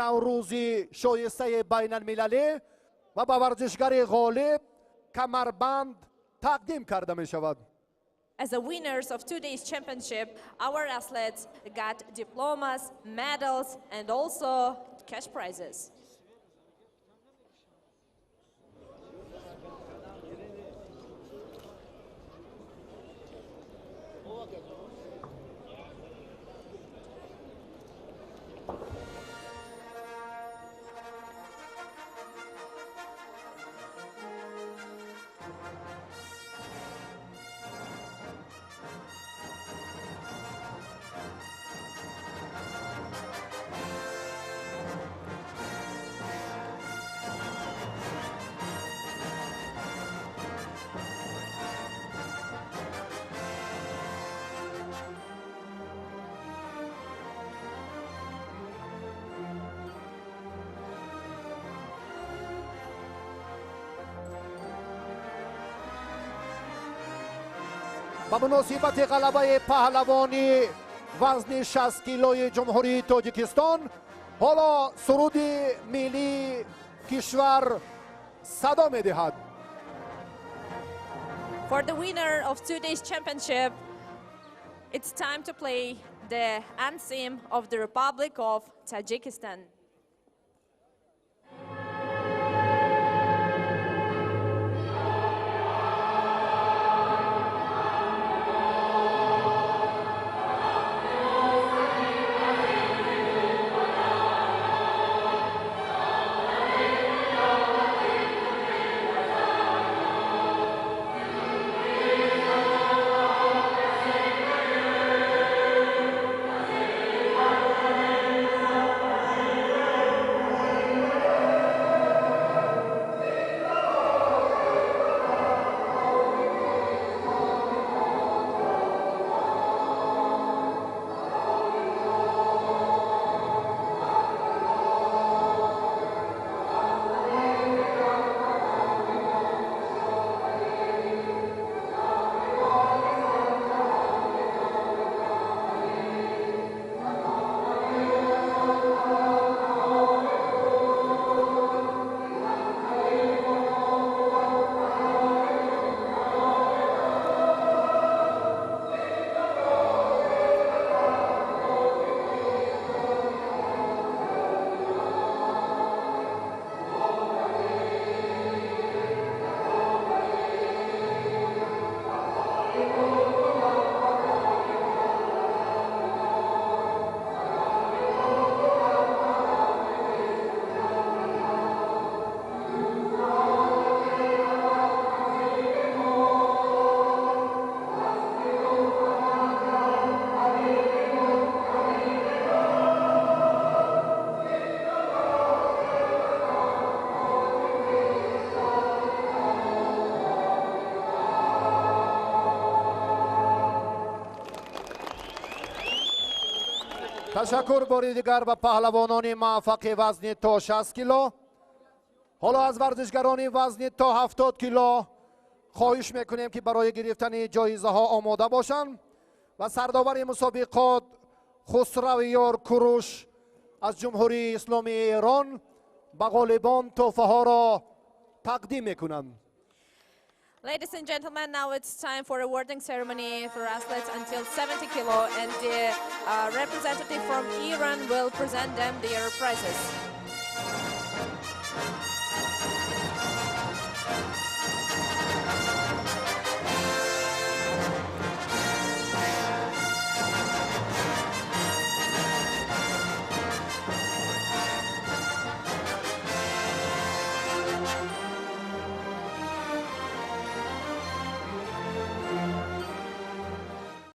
наврӯзи шоистаи байналмилалӣ ва ба варзишгари ғолиб камарбанд тақдим карда мешавад. As the winners of today's championship, our athletes got diplomas, medals, and also cash prizes. Ба муносибати ғалабаи паҳлавони вазни 60 килои Ҷумҳурии Тоҷикистон ҳоло суруди миллии кишвар садо медиҳад. For the winner of today's championship, it's time to play the anthem of the Republic of Tajikistan. Ташаккур бори дигар ба паҳлавонони муваффақи вазни то 60 кило. Ҳоло аз варзишгарони вазни то 70 кило хоҳиш мекунем, ки барои гирифтани ҷоизаҳо омода бошанд ва сардовари мусобиқот Хусравиёр Куруш аз Ҷумҳурии Исломии Эрон ба ғолибон тӯҳфаҳоро тақдим мекунанд. Ladies and gentlemen, now it's time for awarding ceremony for athletes until 70 kilo, and the representative from Iran will present them their prizes.